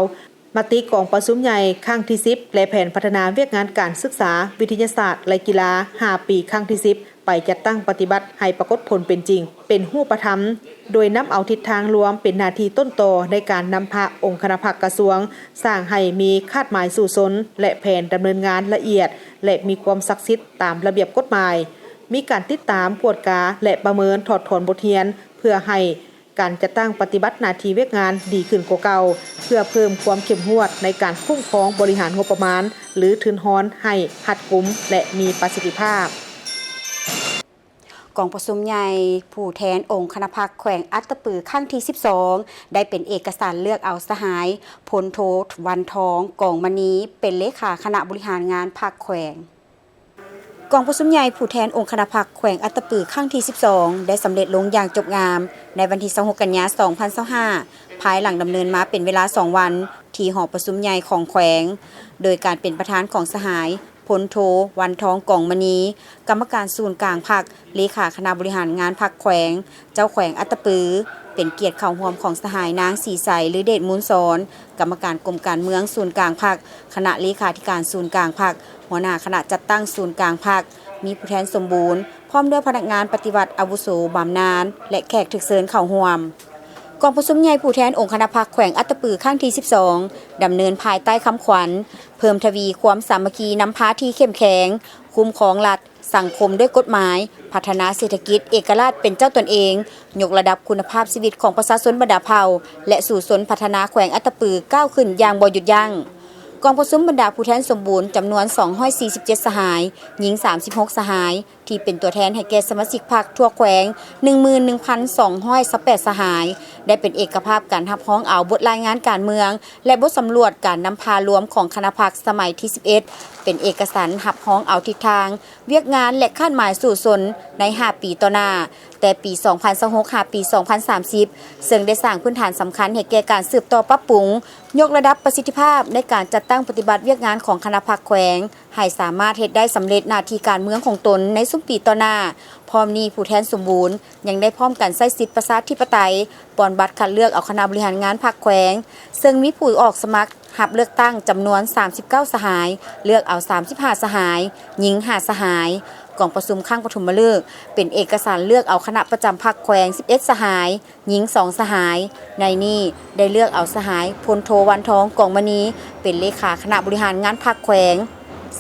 ມະຕິກອງປະຊຸມໃຫຍ່ຄັ້ງທີສິບ ແລະ ແຜນພັດທະນາວຽກງານການສຶກສາ, ວິທະຍາສາດ ແລະ ກິລາຫ້າປີຄັ້ງທີສິບ ໄປຈັດຕັ້ງປະຕິບັດໃຫ້ປາກົດຜົນເປັນຈິງ, ເປັນຮູບປະທຳ, ໂດຍນຳເອົາທິດທາງລວມເປັນໜ້າທີ່ຕົ້ນຕໍໃນການນຳພາອົງຄະນະພັກກະຊວງ ສ້າງໃຫ້ມີຄາດໝາຍສູ້ຊົນ ແລະ ແຜນດຳເນີນງານລະອຽດ ແລະ ມີຄວາມສັກສິດຕາມລະບຽບກົດໝາຍ, ມີການຕິດຕາມ, ກວດກາ ແລະ ປະເມີນຖອດຖອນບົດຮຽນ ເພື່ອໃຫ້ ການຈັດຕັ້ງປະຕິບັດໜ້າທີ່ວຽກງານດີຂຶ້ນກວ່າເກົ່າ, ເພື່ອເພີ່ມຄວາມເຂັ້ມງວດໃນການຄຸ້ມຄອງບໍລິຫານງົບປະມານ ຫຼື ທຶນຮອນໃຫ້ຮັດກຸມ ແລະ ມີປະສິດທິພາບ. ກອງປະຊຸມໃຫຍ່ຜູ້ແທນອົງຄະນະພັກແຂວງອັດຕະປືຄັ້ງທີສິບສອງ ໄດ້ເປັນເອກະສານເລືອກເອົາສະຫາຍ ພົນໂທ ວັນທອງ ກອງມະນີ ເປັນເລຂາຄະນະບໍລິຫານງານພັກແຂວງ. ກອງປະຊຸມໃຫຍ່ຜູ້ແທນອົງຄະນະພັກແຂວງອັດຕະປືຄັ້ງທີສິບສອງ ໄດ້ສຳເລັດລົງຢ່າງຈົບງາມໃນວັນທີຊາວຫົກ ກັນຍາ ສອງພັນຊາວຫ້າ ພາຍຫຼັງດຳເນີນມາເປັນເວລາສອງວັນ ທີ່ຫໍປະຊຸມໃຫຍ່ຂອງແຂວງ ໂດຍການເປັນປະທານຂອງສະຫາຍ ພົນໂທ ວັນທອງ ກອງມະນີ ກຳມະການສູນກາງພັກ, ເລຂາຄະນະບໍລິຫານງານພັກແຂວງ, ເຈົ້າແຂວງອັດຕະປື, ເປັນກຽດເຂົ້າຮ່ວມຂອງສະຫາຍ ນາງ ສີໃສ ລືເດດມູນສອນ ກຳມະການກົມການເມືອງສູນກາງພັກ, ຄະນະເລຂາທິການສູນກາງພັກ, ຫົວໜ້າຄະນະຈັດຕັ້ງສູນກາງພັກ, ມີຜູ້ແທນສົມບູນ ພ້ອມດ້ວຍພະນັກງານປະຕິວັດອາວຸໂສບຳນານ ແລະ ແຂກຖືກເຊີນເຂົ້າຮ່ວມ. ກອງປະຊຸມໃຫຍ່ຜູ້ແທນອົງຄະນະພັກແຂວງອັດຕະປືຄັ້ງທີສິບສອງ ດຳເນີນພາຍໃຕ້ຄຳຂວັນ ເພີ່ມທະວີຄວາມສາມັກຄີນຳພາທີ່ເຂັ້ມແຂງ, ຄຸ້ມຄອງລັດ, ສັງຄົມດ້ວຍກົດໝາຍ, ພັດທະນາເສດຖະກິດເອກະລາດເປັນເຈົ້າຕົນເອງ, ຍົກລະດັບຄຸນນະພາບຊີວິດຂອງປະຊາຊົນບັນດາເຜົ່າ ແລະ ສູ້ຊົນພັດທະນາແຂວງອັດຕະປືກ້າວຂຶ້ນຢ່າງບໍ່ຢຸດຢັ້ງ. ກອງປະຊຸມບັນດາຜູ້ແທນສົມບູນຈຳນວນສອງຮ້ອຍສີ່ສິບເຈັດສະຫາຍ, ຍິງສາມສິບຫົກສະຫາຍ, ທີ່ເປັນຕົວແທນໃຫ້ແກ່ສະມາຊິກພັກທົ່ວແຂວງ ໜຶ່ງໝື່ນໜຶ່ງພັນສອງຮ້ອຍຊາວແປດສະຫາຍ ໄດ້ເປັນເອກະພາບກັນຮັບຮອງເອົາບົດລາຍງານການເມືອງ ແລະ ບົດສຳຫຼວດການນຳພາລວມຂອງຄະນະພັກສະໄໝທີສິບເອັດ ເປັນເອກະສານຮັບຮອງເອົາທິດທາງ ວຽກງານ ແລະ ຄາດໝາຍສູ້ຊົນໃນຫ້າປີຕໍ່ໜ້າ, ແຕ່ປີສອງພັນຊາວຫົກ ຫາປີສອງພັນສາມສິບ ເຊິ່ງໄດ້ສ້າງພື້ນຖານສຳຄັນໃຫ້ແກ່ການສືບຕໍ່ປັບປຸງ, ຍົກລະດັບປະສິດທິພາບໃນການຈັດຕັ້ງປະຕິບັດວຽກງານຂອງຄະນະພັກແຂວງ ໃຫ້ສາມາດເຮັດໄດ້ສຳເລັດໜ້າທີ່ການເມືອງຂອງຕົນໃນຊຸມປີຕໍ່ໜ້າ. ພ້ອມນີ້, ຜູ້ແທນສົມບູນຍັງໄດ້ພ້ອມກັນໃຊ້ສິດປະຊາທິປະໄຕ ປ່ອນບັດຄັດເລືອກເອົາຄະນະບໍລິຫານງານພັກແຂວງ, ເຊິ່ງມີຜູ້ອອກສະໝັກ ຮັບເລືອກຕັ້ງຈຳນວນສາມສິບເກົ້າສະຫາຍ, ເລືອກເອົາສາມສິບຫ້າສະຫາຍ, ຍິງຫ້າສະຫາຍ. ກອງປະຊຸມຄັ້ງປະຖົມມະເລີກ ເປັນເອກະສານເລືອກເອົາຄະນະປະຈຳພັກແຂວງສິບເອັດສະຫາຍ, ຍິງສອງສະຫາຍ. ໃນນີ້ໄດ້ເລືອກເອົາສະຫາຍ ພົນໂທ ວັນທອງ ກອງມະນີ ເປັນເລຂາຄະນະບໍລິຫານງານພັກແຂວງ,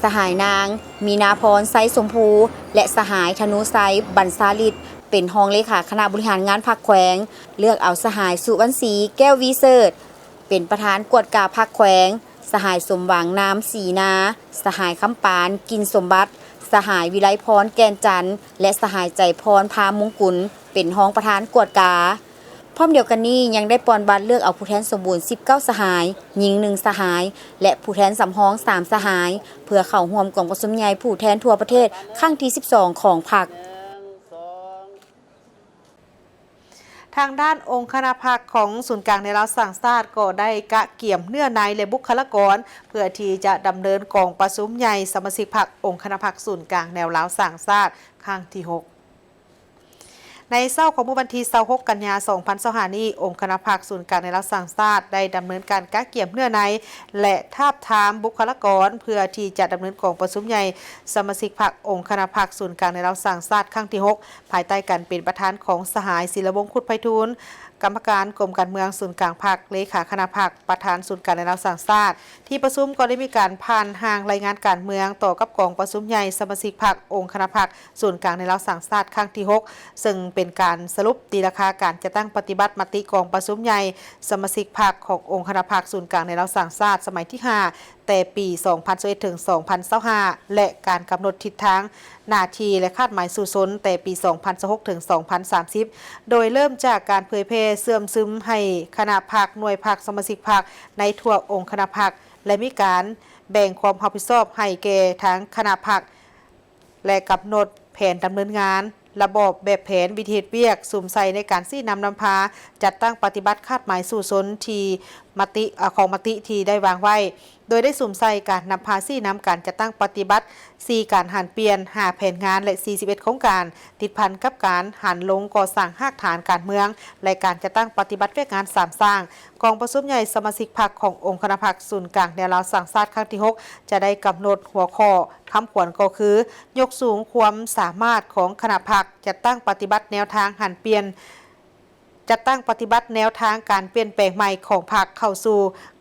ສະຫາຍນາງ ມີນາພອນ ໄຊສົມພູ ແລະ ສະຫາຍ ທະນູໄຊ ບັນຊາລິດ ເປັນຮອງເລຂາຄະນະບໍລິຫານງານພັກແຂວງ. ເລືອກເອົາສະຫາຍ ສຸວັນສີ ແກ້ວວີເສີດ ເປັນປະທານກວດກາພັກແຂວງ, ສະຫາຍ ສົມຫວັງ ນາມສີນາ, ສະຫາຍ ຄຳປານ ກິ່ນສົມບັດ, ສະຫາຍ ວິໄລພອນ ແກ່ນຈັນ ແລະ ສະຫາຍ ໃຈພອນ ພາມຸງກຸນ ເປັນຮອງປະທານກວດກາ. ພ້ອມດຽວກັນນີ້ ຍັງໄດ້ປ່ອນບັດເລືອກເອົາຜູ້ແທນສົມບູນສິບເກົ້າສະຫາຍ, ຍິງໜຶ່ງສະຫາຍ ແລະ ຜູ້ແທນສຳຮອງສາມສະຫາຍ ເພື່ອເຂົ້າຮ່ວມກອງປະຊຸມໃຫຍ່ຜູ້ແທນທົ່ວປະເທດຄັ້ງທີສິບສອງຂອງພັກ. ທາງດ້ານອົງຄະນະພັກຂອງສູນກາງແນວລາວສ້າງຊາດ ກໍໄດ້ກະກຽມເນື້ອໃນ ແລະ ບຸກຄະລາກອນ ເພື່ອທີ່ຈະດຳເນີນກອງປະຊຸມໃຫຍ່ສະມາຊິກພັກອົງຄະນະພັກສູນກາງແນວລາວສ້າງຊາດຄັ້ງທີຫົກ. ໃນເຊົ້າຂອງມື້ວັນທີຊາວຫົກ ກັນຍາ ສອງພັນຊາວຫ້ານີ້, ອົງຄະນະພັກສູນກາງແນວລາວສ້າງຊາດ ໄດ້ດຳເນີນການກະກຽມເນື້ອໃນ ແລະ ທາບທາມບຸກຄະລາກອນ ເພື່ອທີ່ຈະດຳເນີນກອງປະຊຸມໃຫຍ່ສະມາຊິກພັກອົງຄະນະພັກສູນກາງແນວລາວສ້າງຊາດຄັ້ງທີຫົກ ພາຍໃຕ້ການເປັນປະທານຂອງສະຫາຍ ສິລະວົງ ຄຸດໄພທູນ ກຳມະການກົມການເມືອງສູນກາງພັກ, ເລຂາຄະນະພັກ, ປະທານສູນກາງແນວລາວສ້າງຊາດ. ທີ່ປະຊຸມກໍໄດ້ມີການຜ່ານຮ່າງລາຍງານການເມືອງຕໍ່ກັບກອງປະຊຸມໃຫຍ່ສະມາຊິກພັກອົງຄະນະພັກສູນກາງແນວລາວສ້າງຊາດຄັ້ງທີຫົກ ເຊິ່ງເປັນການສະຫຼຸບຕີລາຄາການຈັດຕັ້ງປະຕິບັດມະຕິກອງປະຊຸມໃຫຍ່ສະມາຊິກພັກຂອງອົງຄະນະພັກສູນກາງແນວລາວສ້າງຊາດສະໄໝທີຫ້າ ແຕ່ປີສອງພັນຊາວເອັດ ເຖິງ ສອງພັນຊາວຫ້າ ແລະ ການກຳນົດທິດທາງ ໜ້າທີ່ ແລະ ຄາດໝາຍສູ້ຊົນແຕ່ປີສອງພັນຊາວຫົກ ເຖິງ ສອງພັນສາມສິບ ໂດຍເລີ່ມຈາກການເຜີຍແຜ່ເຊື່ອມຊຶມໃຫ້ຄະນະພັກ, ໜ່ວຍພັກ, ສະມາຊິກພັກໃນທົ່ວອົງຄະນະພັກ ແລະ ມີການແບ່ງຄວາມຮັບຜິດຊອບໃຫ້ແກ່ທາງຄະນະພັກ ແລະ ກຳນົດແຜນດຳເນີນງານ, ລະບອບ, ແບບແຜນ, ວິທີເຮັດວຽກ, ສຸມໃສ່ໃນການຊີ້ນຳນຳພາ, ຈັດຕັ້ງປະຕິບັດຄາດໝາຍສູ້ຊົນທີ່ມະຕິ, ອາ, ຂອງມະຕິທີ່ໄດ້ວາງໄວ້. ໂດຍໄດ້ສຸມໃສ່ການນຳພາຊີ້ນຳການຈັດຕັ້ງປະຕິບັດ ສີ່ການຫັນປ່ຽນ, ຫ້າແຜນງານ ແລະ ສີ່ສິບເອັດໂຄງການ ຕິດພັນກັບການຫັນລົງກໍ່ສ້າງຮາກຖານການເມືອງ ແລະ ການຈັດຕັ້ງປະຕິບັດວຽກງານສາມສ້າງ. ກອງປະຊຸມໃຫຍ່ສະມາຊິກພັກຂອງອົງຄະນະພັກສູນກາງແນວລາວສ້າງຊາດຄັ້ງທີຫົກ ຈະໄດ້ກຳນົດຫົວຂໍ້ຄຳຂວັນກໍຄື ຍົກສູງຄວາມສາມາດຂອງຄະນະພັກ, ຈັດຕັ້ງປະຕິບັດແນວທາງຫັນປ່ຽນ, ຈັດຕັ້ງປະຕິບັດແນວທາງການປ່ຽນແປງໃໝ່ຂອງພັກເຂົ້າສູ່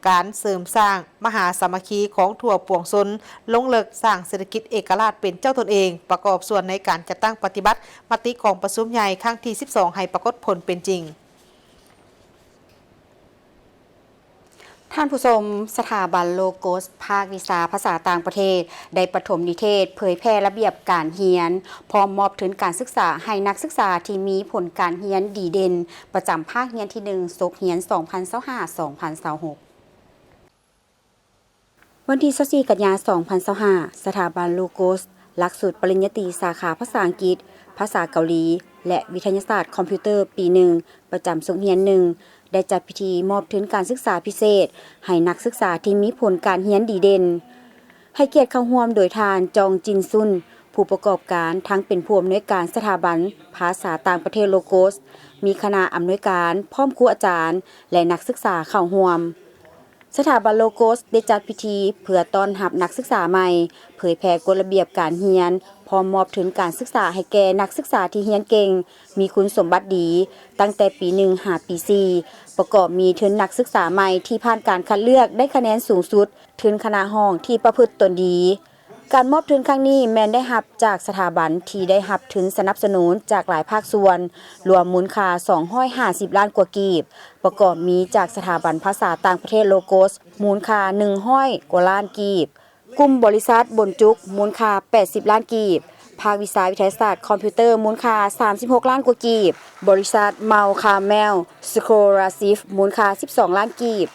ການເສີມສ້າງມະຫາສາມັກຄີຂອງທົ່ວປວງຊົນ, ລົງເລິກສ້າງເສດຖະກິດເອກະລາດເປັນເຈົ້າຕົນເອງ, ປະກອບສ່ວນໃນການຈັດຕັ້ງປະຕິບັດມະຕິກອງປະຊຸມໃຫຍ່ຄັ້ງທີສິບສອງ ໃຫ້ປາກົດຜົນເປັນຈິງ. ທ່ານຜູ້ຊົມ, ສະຖາບັນໂລໂກສ ພາກວິຊາພາສາຕ່າງປະເທດ ໄດ້ປະຖົມນິເທດເຜີຍແຜ່ລະບຽບການຮຽນ, ພ້ອມມອບທຶນການສຶກສາໃຫ້ນັກສຶກສາທີ່ມີຜົນການຮຽນດີເດັ່ນ ປະຈຳພາກຮຽນທີໜຶ່ງ ສົກຮຽນສອງພັນຊາວຫ້າ ສອງພັນຊາວຫົກ. ວັນທີຊາວສີ່ ກັນຍາ ສອງພັນຊາວຫ້າ, ສະຖາບັນໂລໂກສ ຫຼັກສູດປະລິນຍາຕີສາຂາພາສາອັງກິດ, ພາສາເກົາຫຼີ ແລະ ວິທະຍາສາດຄອມພິວເຕີ ປີໜຶ່ງ ປະຈຳສົກຮຽນໜຶ່ງ ໄດ້ຈັດພິທີມອບທຶນການສຶກສາພິເສດໃຫ້ນັກສຶກສາທີ່ມີຜົນການຮຽນດີເດັ່ນ. ໃຫ້ກຽດເຂົ້າຮ່ວມໂດຍທ່ານ ຈອງ ຈິນຊຸນ ຜູ້ປະກອບການ ທັງເປັນຜູ້ອຳນວຍການສະຖາບັນພາສາຕ່າງປະເທດໂລໂກສ, ມີຄະນະອຳນວຍການ, ພ້ອມຄູອາຈານ ແລະ ນັກສຶກສາເຂົ້າຮ່ວມ. ສະຖາບັນໂລໂກສໄດ້ຈັດພິທີເພື່ອຕ້ອນຮັບນັກສຶກສາໃໝ່, ເຜີຍແຜ່ກົດລະບຽບການຮຽນ, ພ້ອມມອບທຶນການສຶກສາໃຫ້ແກ່ນັກສຶກສາທີ່ຮຽນເກັ່ງ, ມີຄຸນສົມບັດດີ, ຕັ້ງແຕ່ປີໜຶ່ງຫາປີສີ່, ປະກອບມີທຶນນັກສຶກສາໃໝ່ທີ່ຜ່ານການຄັດເລືອກໄດ້ຄະແນນສູງສຸດ, ທຶນຄະນະຫ້ອງທີ່ປະພຶດຕົນດີ. ການມອບທຶນຄັ້ງນີ້ແມ່ນໄດ້ຮັບຈາກສະຖາບັນທີ່ໄດ້ຮັບທຶນສະໜັບສະໜູນຈາກຫຼາຍພາກສ່ວນ, ລວມມູນຄ່າສອງຮ້ອຍຫ້າສິບລ້ານກວ່າກີບ, ປະກອບມີຈາກສະຖາບັນພາສາຕ່າງປະເທດໂລໂກສ ມູນຄ່າໜຶ່ງຮ້ອຍກວ່າລ້ານກີບ, ກຸ່ມບໍລິສັດບົນຈຸກ ມູນຄ່າແປດສິບລ້ານກີບ, ພາກວິຊາວິທະຍາສາດຄອມພິວເຕີ ມູນຄ່າສາມສິບຫົກລ້ານກວ່າກີບ, ບໍລິສັດເມົາຄາແມວ ສະໂຄລາຊິບ ມູນຄ່າສິບສອງລ້ານກີບ,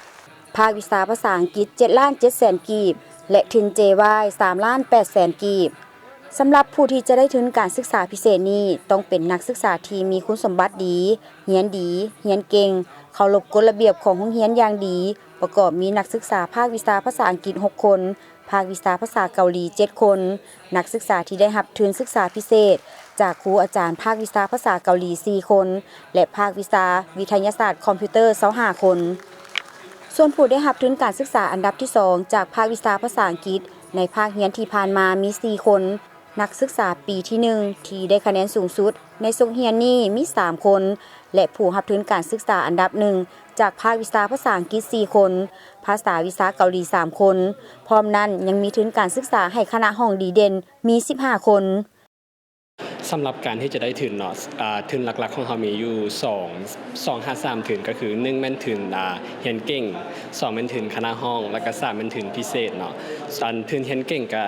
ພາກວິຊາພາສາອັງກິດເຈັດລ້ານເຈັດແສນກີບ ແລະ ທຶນເຈວາຍສາມລ້ານແປດແສນກີບ. ສຳລັບຜູ້ທີ່ຈະໄດ້ທຶນການສຶກສາພິເສດນີ້ ຕ້ອງເປັນນັກສຶກສາທີ່ມີຄຸນສົມບັດດີ, ຮຽນດີ, ຮຽນເກັ່ງ, ເຄົາລົບກົດລະບຽບຂອງໂຮງຮຽນຢ່າງດີ, ປະກອບມີນັກສຶກສາພາກວິຊາພາສາອັງກິດຫົກຄົນ, ພາກວິຊາພາສາເກົາຫຼີເຈັດຄົນ, ນັກສຶກສາທີ່ໄດ້ຮັບທຶນສຶກສາພິເສດຈາກຄູອາຈານພາກວິຊາພາສາເກົາຫຼີສີ່ຄົນ ແລະ ພາກວິຊາວິທະຍາສາດຄອມພິວເຕີຊາວຫ້າຄົນ. ສ່ວນຜູ້ໄດ້ຮັບທຶນການສຶກສາອັນດັບທີສອງຈາກພາກວິຊາພາສາອັງກິດໃນພາກຮຽນທີ່ຜ່ານມາມີສີ່ຄົນ, ນັກສຶກສາປີທີໜຶ່ງທີ່ໄດ້ຄະແນນສູງສຸດໃນສົກຮຽນນີ້ມີສາມຄົນ ແລະ ຜູ້ຮັບທຶນການສຶກສາອັນດັບໜຶ່ງຈາກພາກວິຊາພາສາອັງກິດສີ່ຄົນ, ພາສາວິຊາເກົາຫຼີສາມຄົນ. ພ້ອມນັ້ນຍັງມີທຶນການສຶກສາໃຫ້ຄະນະຫ້ອງດີເດັ່ນມີສິບຫ້າຄົນ. ສຳລັບການທີ່ຈະໄດ້ທຶນເນາະ, ອາ, ທຶນຫຼັກໆຂອງເຮົາມີຢູ່ສອງ, ສອງຫາສາມທຶນ, ກໍຄືໜຶ່ງແມ່ນທຶນ, ອາ, ຮຽນເກັ່ງ, ສອງແມ່ນທຶນຄະນະຫ້ອງ ແລ້ວກໍສາມແມ່ນທຶນພິເສດເນາະ. ອັນທຶນຮຽນເກັ່ງກະ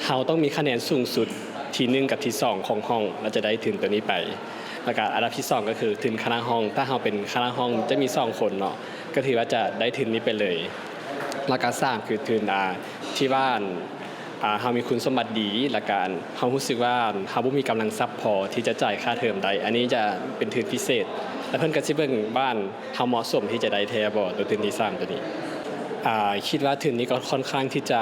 ເຮົາຕ້ອງມີຄະແນນສູງສຸດທີໜຶ່ງກັບທີສອງຂອງຫ້ອງ ແລ້ວຈະໄດ້ທຶນໂຕນີ້ໄປ. ແລ້ວກະອັນດັບທີສອງກໍຄືທຶນຄະນະຫ້ອງ, ຖ້າເຮົາເປັນຄະນະຫ້ອງຈະມີສອງຄົນເນາະ, ກໍຖືວ່າຈະໄດ້ທຶນນີ້ໄປເລີຍ. ແລ້ວກະສາມຄືທຶນ ອາ ທີ່ວ່າ ອາ ເຮົາມີຄຸນສົມບັດດີ ແລ້ວກະເຮົາຮູ້ສຶກວ່າເຮົາບໍ່ມີກຳລັງຊັບພໍທີ່ຈະຈ່າຍຄ່າເທີມໄດ້, ອັນນີ້ຈະເປັນທຶນພິເສດ ແລ້ວເພິ່ນກໍຊິເບິ່ງວ່າ ເຮົາເໝາະສົມທີ່ຈະໄດ້ແທ້ບໍ່ ໂຕທຶນທີສາມໂຕນີ້. ອາ ຄິດວ່າທຶນນີ້ກໍຄ່ອນຂ້າງທີ່ຈະ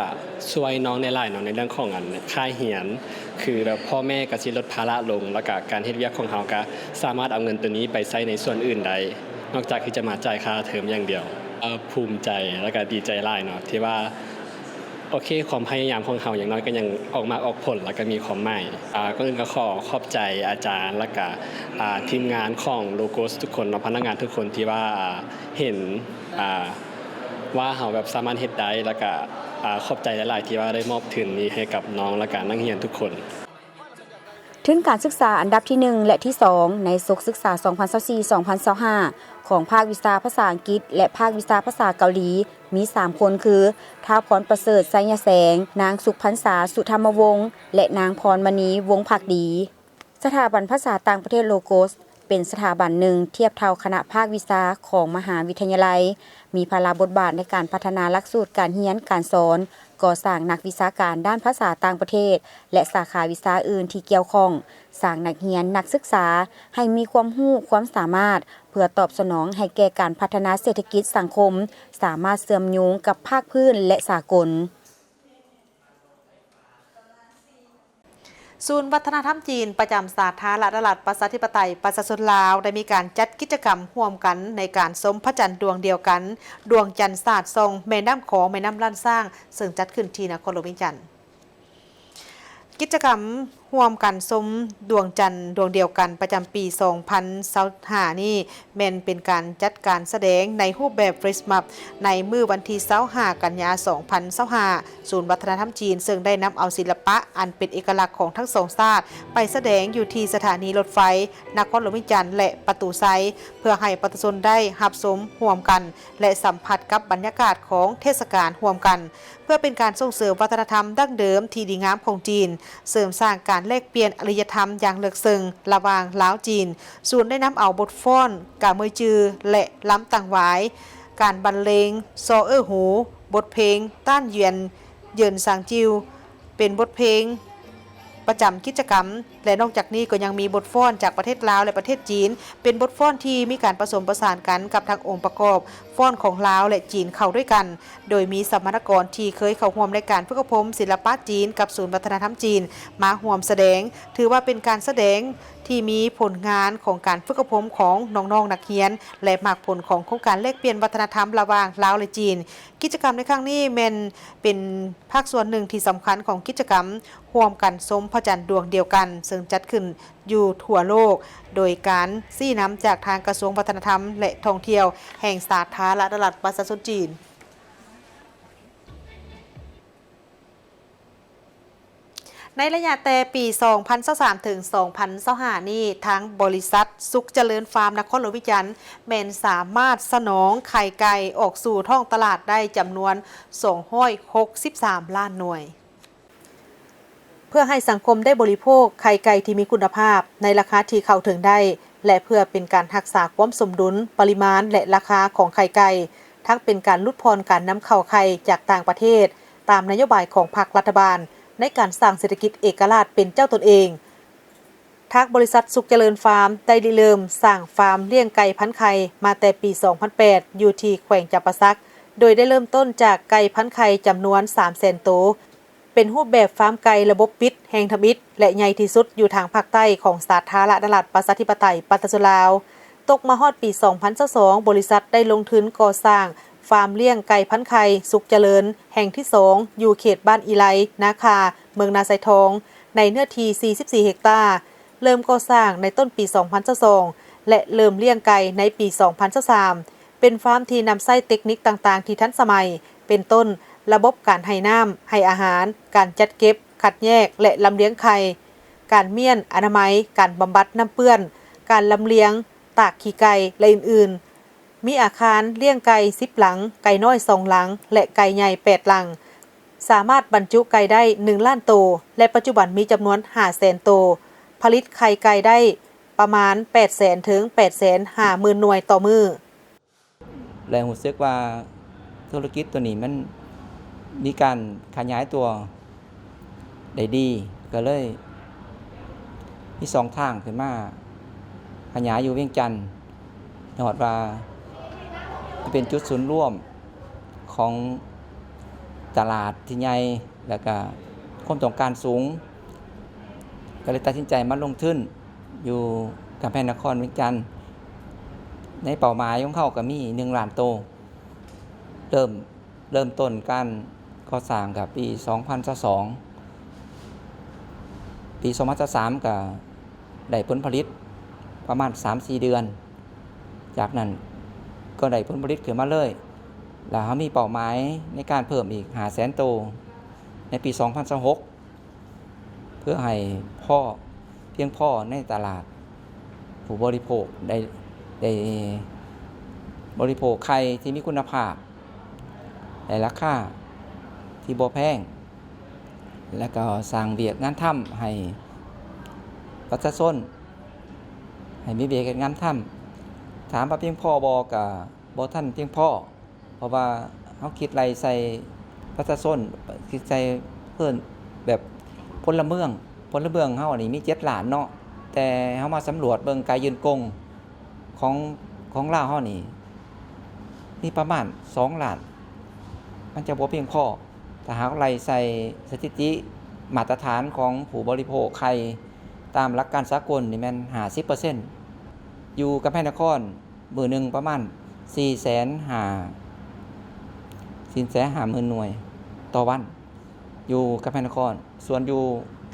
ຊ່ວຍນ້ອງໄດ້ຫຼາຍເນາະ ໃນເລື່ອງຂອງ ອັນ ຄ່າຮຽນ, ຄືແບບພໍ່ແມ່ກໍຊິລົດພາລະລົງ, ແລ້ວກະການເຮັດວຽກຂອງເຮົາກໍສາມາດເອົາເງິນໂຕນີ້ໄປໃຊ້ໃນສ່ວນອື່ນໄດ້ ນອກຈາກທີ່ຈະມາຈ່າຍຄ່າເທີມຢ່າງດຽວ. ເອີ ພູມໃຈ ແລ້ວກະດີໃຈຫຼາຍເນາະ ທີ່ວ່າ ໂອເຄ ຄວາມພະຍາຍາມຂອງເຮົາຢ່າງໜ້ອຍກໍຍັງອອກໝາກອອກຜົນ ແລ້ວກໍມີຄວາມໝາຍ. ອາ ກ່ອນອື່ນກໍຂໍຂອບໃຈອາຈານ ແລ້ວກະ ອາ ທີມງານຂອງ Logos ທຸກຄົນເນາະ, ພະນັກງານທຸກຄົນທີ່ວ່າເຫັນ ອາ ວ່າເຮົາແບບສາມາດເຮັດໄດ້, ແລ້ວກະ ອາ ຂອບໃຈຫຼາຍໆ ທີ່ວ່າໄດ້ມອບທຶນນີ້ໃຫ້ກັບນ້ອງ ແລ້ວກະນັກຮຽນທຸກຄົນ. ທຶນການສຶກສາອັນດັບທີໜຶ່ງ ແລະ ທີສອງ ໃນສົກສຶກສາສອງພັນຊາວສີ່ ສອງພັນຊາວຫ້າ ຂອງພາກວິຊາພາສາອັງກິດ ແລະ ພາກວິຊາພາສາເກົາຫຼີ ມີສາມຄົນຄື ທ້າວ ພອນປະເສີດ ໄຊຍະແສງ, ນາງ ສຸກພັນສາ ສຸທຳມະວົງ ແລະ ນາງ ພອນມະນີ ວົງພັກດີ. ສະຖາບັນພາສາຕ່າງປະເທດ Logos ເປັນສະຖາບັນໜຶ່ງທຽບເທົ່າຄະນະພາກວິຊາຂອງມະຫາວິທະຍາໄລ, ມີພາລະບົດບາດໃນການພັດທະນາຫຼັກສູດການຮຽນການສອນ, ກໍ່ສ້າງນັກວິຊາການດ້ານພາສາຕ່າງປະເທດ ແລະ ສາຂາວິຊາອື່ນທີ່ກ່ຽວຂ້ອງ, ສ້າງນັກຮຽນນັກສຶກສາໃຫ້ມີຄວາມຮູ້ຄວາມສາມາດ ເພື່ອຕອບສະໜອງໃຫ້ແກ່ການພັດທະນາເສດຖະກິດສັງຄົມ, ສາມາດເຊື່ອມໂຍງກັບພາກພື້ນ ແລະ ສາກົນ. ສູນວັດທະນະທຳຈີນປະຈຳສາທາລະນະລັດປະຊາທິປະໄຕປະຊາຊົນລາວ ໄດ້ມີການຈັດກິດຈະກຳຮ່ວມກັນໃນການຊົມພະຈັນດວງດຽວກັນ, ດວງຈັນສາດສ່ອງແມ່ນ້ຳຂອງ, ແມ່ນ້ຳລ້ານຊ້າງ, ເຊິ່ງຈັດຂຶ້ນທີ່ນະຄອນຫຼວງວຽງຈັນ. ກິດຈະກຳຮ່ວມກັນຊົມດວງຈັນດວງດຽວກັນປະຈຳປີສອງພັນຊາວຫ້ານີ້ ແມ່ນເປັນການຈັດການສະແດງໃນຮູບແບບ Flash Mob ໃນມື້ວັນທີຊາວຫ້າ ກັນຍາ ສອງພັນຊາວຫ້າ ສູນວັດທະນະທຳຈີນ ເຊິ່ງໄດ້ນຳເອົາສິລະປະອັນເປັນເອກະລັກຂອງທັງສອງຊາດ ໄປສະແດງຢູ່ທີ່ສະຖານີລົດໄຟນະຄອນຫຼວງວຽງຈັນ ແລະ ປະຕູໄຊ ເພື່ອໃຫ້ປະຊາຊົນໄດ້ຮັບຊົມຮ່ວມກັນ ແລະ ສຳຜັດກັບບັນຍາກາດຂອງເທດສະການຮ່ວມກັນ ເພື່ອເປັນການສົ່ງເສີມວັດທະນະທຳດັ້ງເດີມທີ່ດີງາມຂອງຈີນ, ເສີມສ້າງການແລກປ່ຽນອາລິຍະທຳຢ່າງເລິກເຊິ່ງລະຫວ່າງລາວ-ຈີນ. ສູນໄດ້ນຳເອົາບົດຟ້ອນກາເມີຍຈື່ ແລະ ລຳຕັງຫວາຍ, ການບັນເລງຊໍເອີຫູ, ບົດເພງຕ້ານຢຽນ ເຢິນຊາງຈິວ ເປັນບົດເພງປະຈຳກິດຈະກຳ ແລະ ນອກຈາກນີ້ກໍຍັງມີບົດຟ້ອນຈາກປະເທດລາວ ແລະ ປະເທດຈີນ ເປັນບົດຟ້ອນທີ່ມີການປະສົມປະສານກັນກັບທັງອົງປະກອບຟ້ອນຂອງລາວ ແລະ ຈີນເຂົ້າດ້ວຍກັນ, ໂດຍມີສຳມະນາກອນທີ່ເຄີຍເຂົ້າຮ່ວມໃນການຝຶກອົບຮົມສິລະປະຈີນກັບສູນວັດທະນະທຳຈີນມາຮ່ວມສະແດງ, ຖືວ່າເປັນການສະແດງທີ່ມີຜົນງານຂອງການຝຶກອົບຮົມຂອງນ້ອງໆນັກຮຽນ ແລະ ໝາກຜົນຂອງໂຄງການແລກປ່ຽນວັດທະນະທຳລະຫວ່າງລາວ ແລະ ຈີນ. ກິດຈະກຳໃນຄັ້ງນີ້ແມ່ນເປັນພາກສ່ວນໜຶ່ງທີ່ສຳຄັນຂອງກິດຈະກຳຮ່ວມກັນຊົມພະຈັນດວງດຽວກັນ ເຊິ່ງຈັດຂຶ້ນຢູ່ທົ່ວໂລກ ໂດຍການຊີ້ນຳຈາກທາງກະຊວງວັດທະນະທຳ ແລະ ທ່ອງທ່ຽວແຫ່ງສາທາລະນະລັດປະຊາຊົນຈີນ. ໃນໄລຍະແຕ່ປີສອງພັນຊາວສາມ ເຖິງ ສອງພັນຊາວຫ້ານີ້, ທາງບໍລິສັດສຸກຈະເລີນຟາມນະຄອນຫຼວງວຽງຈັນ ແມ່ນສາມາດສະໜອງໄຂ່ໄກ່ອອກສູ່ທ້ອງຕະຫຼາດໄດ້ຈຳນວນສອງຮ້ອຍຫົກສິບສາມລ້ານໜ່ວຍ. ເພື່ອໃຫ້ສັງຄົມໄດ້ບໍລິໂພກໄຂ່ໄກ່ທີ່ມີຄຸນນະພາບໃນລາຄາທີ່ເຂົ້າເຖິງໄດ້ ແລະ ເພື່ອເປັນການຮັກສາຄວາມສົມດຸນປະລິມານ ແລະ ລາຄາຂອງໄຂ່ໄກ່, ທັງເປັນການຫຼຸດຜ່ອນການນຳເຂົ້າໄຂ່ຈາກຕ່າງປະເທດ ຕາມນະໂຍບາຍຂອງພັກລັດຖະບານໃນການສ້າງເສດຖະກິດເອກະລາດເປັນເຈົ້າຕົນເອງ. ທາງບໍລິສັດສຸກຈະເລີນຟາມໄດ້ລິເລີ່ມສ້າງຟາມລ້ຽງໄກ່ພັນໄຂ່ມາແຕ່ປີສອງພັນແປດ ຢູ່ທີ່ແຂວງຈຳປາສັກ, ໂດຍໄດ້ເລີ່ມຕົ້ນຈາກໄກ່ພັນໄຂ່ຈຳນວນສາມແສນໂຕ, ເປັນຮູບແບບຟາມໄກ່ລະບົບປິດແຫ່ງທຳອິດ ແລະ ໃຫຍ່ທີ່ສຸດຢູ່ທາງພາກໃຕ້ຂອງສາທາລະນະລັດປະຊາທິປະໄຕປະຊາຊົນລາວ. ຕົກມາຮອດປີສອງພັນຊາວສອງ ບໍລິສັດໄດ້ລົງທຶນກໍ່ສ້າງຟາມລ້ຽງໄກ່ພັນໄຂ່ສຸກຈະເລີນແຫ່ງທີສອງ ຢູ່ເຂດບ້ານອີໄລ ນາຄາ ເມືອງນາຊາຍທອງ ໃນເນື້ອທີ່ສີ່ສິບສີ່ເຮັກຕາ, ເລີ່ມກໍ່ສ້າງໃນຕົ້ນປີສອງພັນຊາວສອງ ແລະ ເລີ່ມລ້ຽງໄກ່ໃນປີສອງພັນຊາວສາມ. ເປັນຟາມທີ່ນຳໃຊ້ເຕັກນິກຕ່າງໆທີ່ທັນສະໄໝ, ເປັນຕົ້ນ ລະບົບການໃຫ້ນ້ຳ, ໃຫ້ອາຫານ, ການຈັດເກັບ, ຄັດແຍກ ແລະ ລຳລຽງໄຂ່, ການມ້ຽນອະນາໄມ, ການບຳບັດນ້ຳເປື້ອນ, ການລຳລຽງ, ຕາກຂີ້ໄກ່ ແລະ ອື່ນໆ. ມີອາຄານລ້ຽງໄກ່ສິບຫຼັງ, ໄກ່ນ້ອຍສອງຫຼັງ ແລະ ໄກ່ໃຫຍ່ແປດຫຼັງ. ສາມາດບັນຈຸໄກ່ໄດ້ໜຶ່ງລ້ານໂຕ ແລະ ປັດຈຸບັນມີຈຳນວນຫ້າແສນໂຕ, ຜະລິດໄຂ່ໄກ່ໄດ້ປະມານແປດແສນເຖິງແປດແສນຫ້າໝື່ນໜ່ວຍຕໍ່ມື້. ແລະ ຮູ້ສຶກວ່າທຸລະກິດຕົວນີ້ມັນມີການຂະຫຍາຍຕົວໄດ້ດີ, ກໍເລີຍມີຊ່ອງທາງຂຶ້ນມາຂະຫຍາຍຢູ່ວຽງຈັນ, ຍອດວ່າເປັນຈຸດສູນລວມຂອງຕະຫຼາດທີ່ໃຫຍ່ ແລ້ວກະຄວາມຕ້ອງການສູງ, ກໍເລີຍຕັດສິນໃຈມາລົງທຶນຢູ່ກຳແພງນະຄອນວຽງຈັນ. ໃນເປົ້າໝາຍຂອງເຮົາກໍມີໜຶ່ງລ້ານໂຕ. ເລີ່ມ ເລີ່ມຕົ້ນການກໍ່ສ້າງກໍປີສອງພັນຊາວສອງ, ປີສອງພັນຊາວສາມກໍໄດ້ຜົນຜະລິດປະມານສາມສີ່ເດືອນ, ຈາກນັ້ນກໍໄດ້ຜົນຜະລິດຂຶ້ນມາເລີຍ. ແລ້ວເຮົາມີເປົ້າໝາຍໃນການເພີ່ມອີກຫ້າແສນໂຕໃນປີສອງພັນຊາວຫົກ ເພື່ອໃຫ້ພໍ ພຽງພໍໃນຕະຫຼາດ, ຜູ້ບໍລິໂພກໄດ້ ໄດ້ບໍລິໂພກໄຂ່ທີ່ມີຄຸນນະພາບ ໃນລາຄາທີ່ບໍ່ແພງ ແລະ ກໍສ້າງວຽກງານທຳໃຫ້ປະຊາຊົນ ໃຫ້ມີວຽກເຮັດງານທຳ. ຖາມວ່າພຽງພໍບໍ່? ກະບໍ່ທັນພຽງພໍ ເພາະວ່າເຮົາຄິດໄລ່ໃສ່ປະຊາຊົນ ຄິດໃສ່ເພິ່ນ ແບບພົນລະເມືອງ. ພົນລະເມືອງເຮົານີ້ມີເຈັດລ້ານເນາະ, ແຕ່ເຮົາມາສຳຫຼວດເບິ່ງກາຍຍື່ນກົງຂອງ ຂອງລາວເຮົານີ້ ມີປະມານສອງລ້ານ, ມັນຈະບໍ່ພຽງພໍ. ຖ້າຫາກໄລ່ໃສ່ສະຖິຕິມາດຕະຖານຂອງຜູ້ບໍລິໂພກໄຂ່ຕາມຫຼັກການສາກົນນີ້ແມ່ນຫ້າສິບເປີເຊັນ. ຢູ່ກຳແພງນະຄອນ ມື້ໜຶ່ງປະມານສີ່ແສນຫ້າ ສີ່ແສນຫ້າໝື່ນໜ່ວຍຕໍ່ວັນ ຢູ່ກຳແພງນະຄອນ. ສ່ວນຢູ່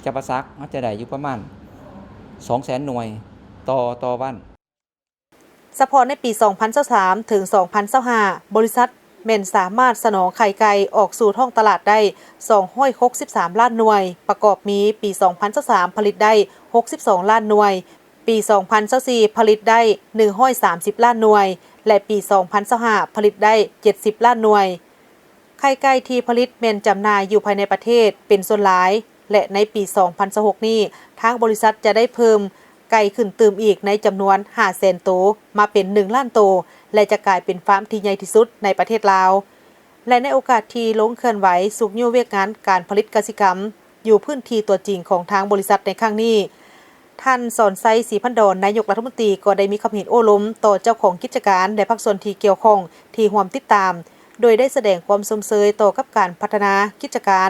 ຈຳປາສັກ ມັນຈະໄດ້ຢູ່ປະມານສອງແສນໜ່ວຍຕໍ່ ຕໍ່ວັນ. ສະເພາະໃນປີສອງພັນຊາວສາມ ເຖິງ ສອງພັນຊາວຫ້າ ບໍລິສັດແມ່ນສາມາດສະໜອງໄຂ່ໄກ່ອອກສູ່ທ້ອງຕະຫຼາດໄດ້ສອງຮ້ອຍຫົກສິບສາມລ້ານໜ່ວຍ, ປະກອບມີປີສອງພັນຊາວສາມຜະລິດໄດ້ຫົກສິບສອງລ້ານໜ່ວຍ, ປີສອງພັນຊາວສີ່ຜະລິດໄດ້ໜຶ່ງຮ້ອຍສາມສິບລ້ານໜ່ວຍ ແລະ ປີສອງພັນຊາວຫ້າຜະລິດໄດ້ເຈັດສິບລ້ານໜ່ວຍ. ໄຂ່ໄກ່ທີ່ຜະລິດແມ່ນຈຳໜ່າຍຢູ່ພາຍໃນປະເທດເປັນສ່ວນຫຼາຍ ແລະ ໃນປີສອງພັນຊາວຫົກນີ້ ທາງບໍລິສັດຈະໄດ້ເພີ່ມໄກ່ຂຶ້ນຕື່ມອີກໃນຈຳນວນຫ້າແສນໂຕ ມາເປັນໜຶ່ງລ້ານໂຕ ແລະ ຈະກາຍເປັນຟາມທີ່ໃຫຍ່ທີ່ສຸດໃນປະເທດລາວ. ແລະ ໃນໂອກາດທີ່ລົງເຄື່ອນໄຫວຊຸກຍູ້ວຽກງານການຜະລິດກະສິກຳ ຢູ່ພື້ນທີ່ຕົວຈິງຂອງທາງບໍລິສັດໃນຄັ້ງນີ້, ທ່ານ ສອນໄຊ ສີພັນດອນ ນາຍົກລັດຖະມົນຕີ ກໍໄດ້ມີຄຳເຫັນໂອ້ລົມຕໍ່ເຈົ້າຂອງກິດຈະການ ແລະ ພາກສ່ວນທີ່ກ່ຽວຂ້ອງທີ່ຮ່ວມຕິດຕາມ, ໂດຍໄດ້ສະແດງຄວາມຊົມເຊີຍຕໍ່ກັບການພັດທະນາກິດຈະການ,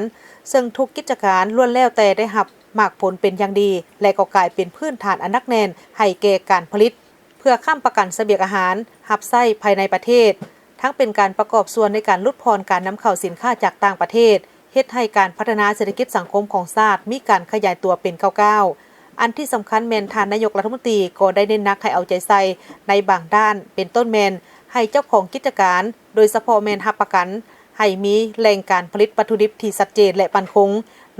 ເຊິ່ງທຸກກິດຈະການລ້ວນແລ້ວແຕ່ໄດ້ຮັບໝາກຜົນເປັນຢ່າງດີ ແລະ ກໍກາຍເປັນພື້ນຖານອັນໜັກແໜ້ນໃຫ້ແກ່ການຜະລິດ ເພື່ອຄ້ຳປະກັນສະບຽງອາຫານຮັບໃຊ້ພາຍໃນປະເທດ, ທັງເປັນການປະກອບສ່ວນໃນການຫຼຸດຜ່ອນການນຳເຂົ້າສິນຄ້າຈາກຕ່າງປະເທດ, ເຮັດໃຫ້ການພັດທະນາເສດຖະກິດສັງຄົມຂອງຊາດມີການຂະຫຍາຍຕົວເປັນກ້າວໆ. ອັນທີ່ສຳຄັນແມ່ນທ່ານນາຍົກລັດຖະມົນຕີກໍໄດ້ເນັ້ນໜັກໃຫ້ເອົາໃຈໃສ່ໃນບາງດ້ານ, ເປັນຕົ້ນແມ່ນໃຫ້ເຈົ້າຂອງກິດຈະການ, ໂດຍສະເພາະແມ່ນຮັບປະກັນໃຫ້ມີແຫຼ່ງການຜະລິດວັດຖຸດິບທີ່ຊັດເຈນ ແລະ ໝັ້ນຄົງ,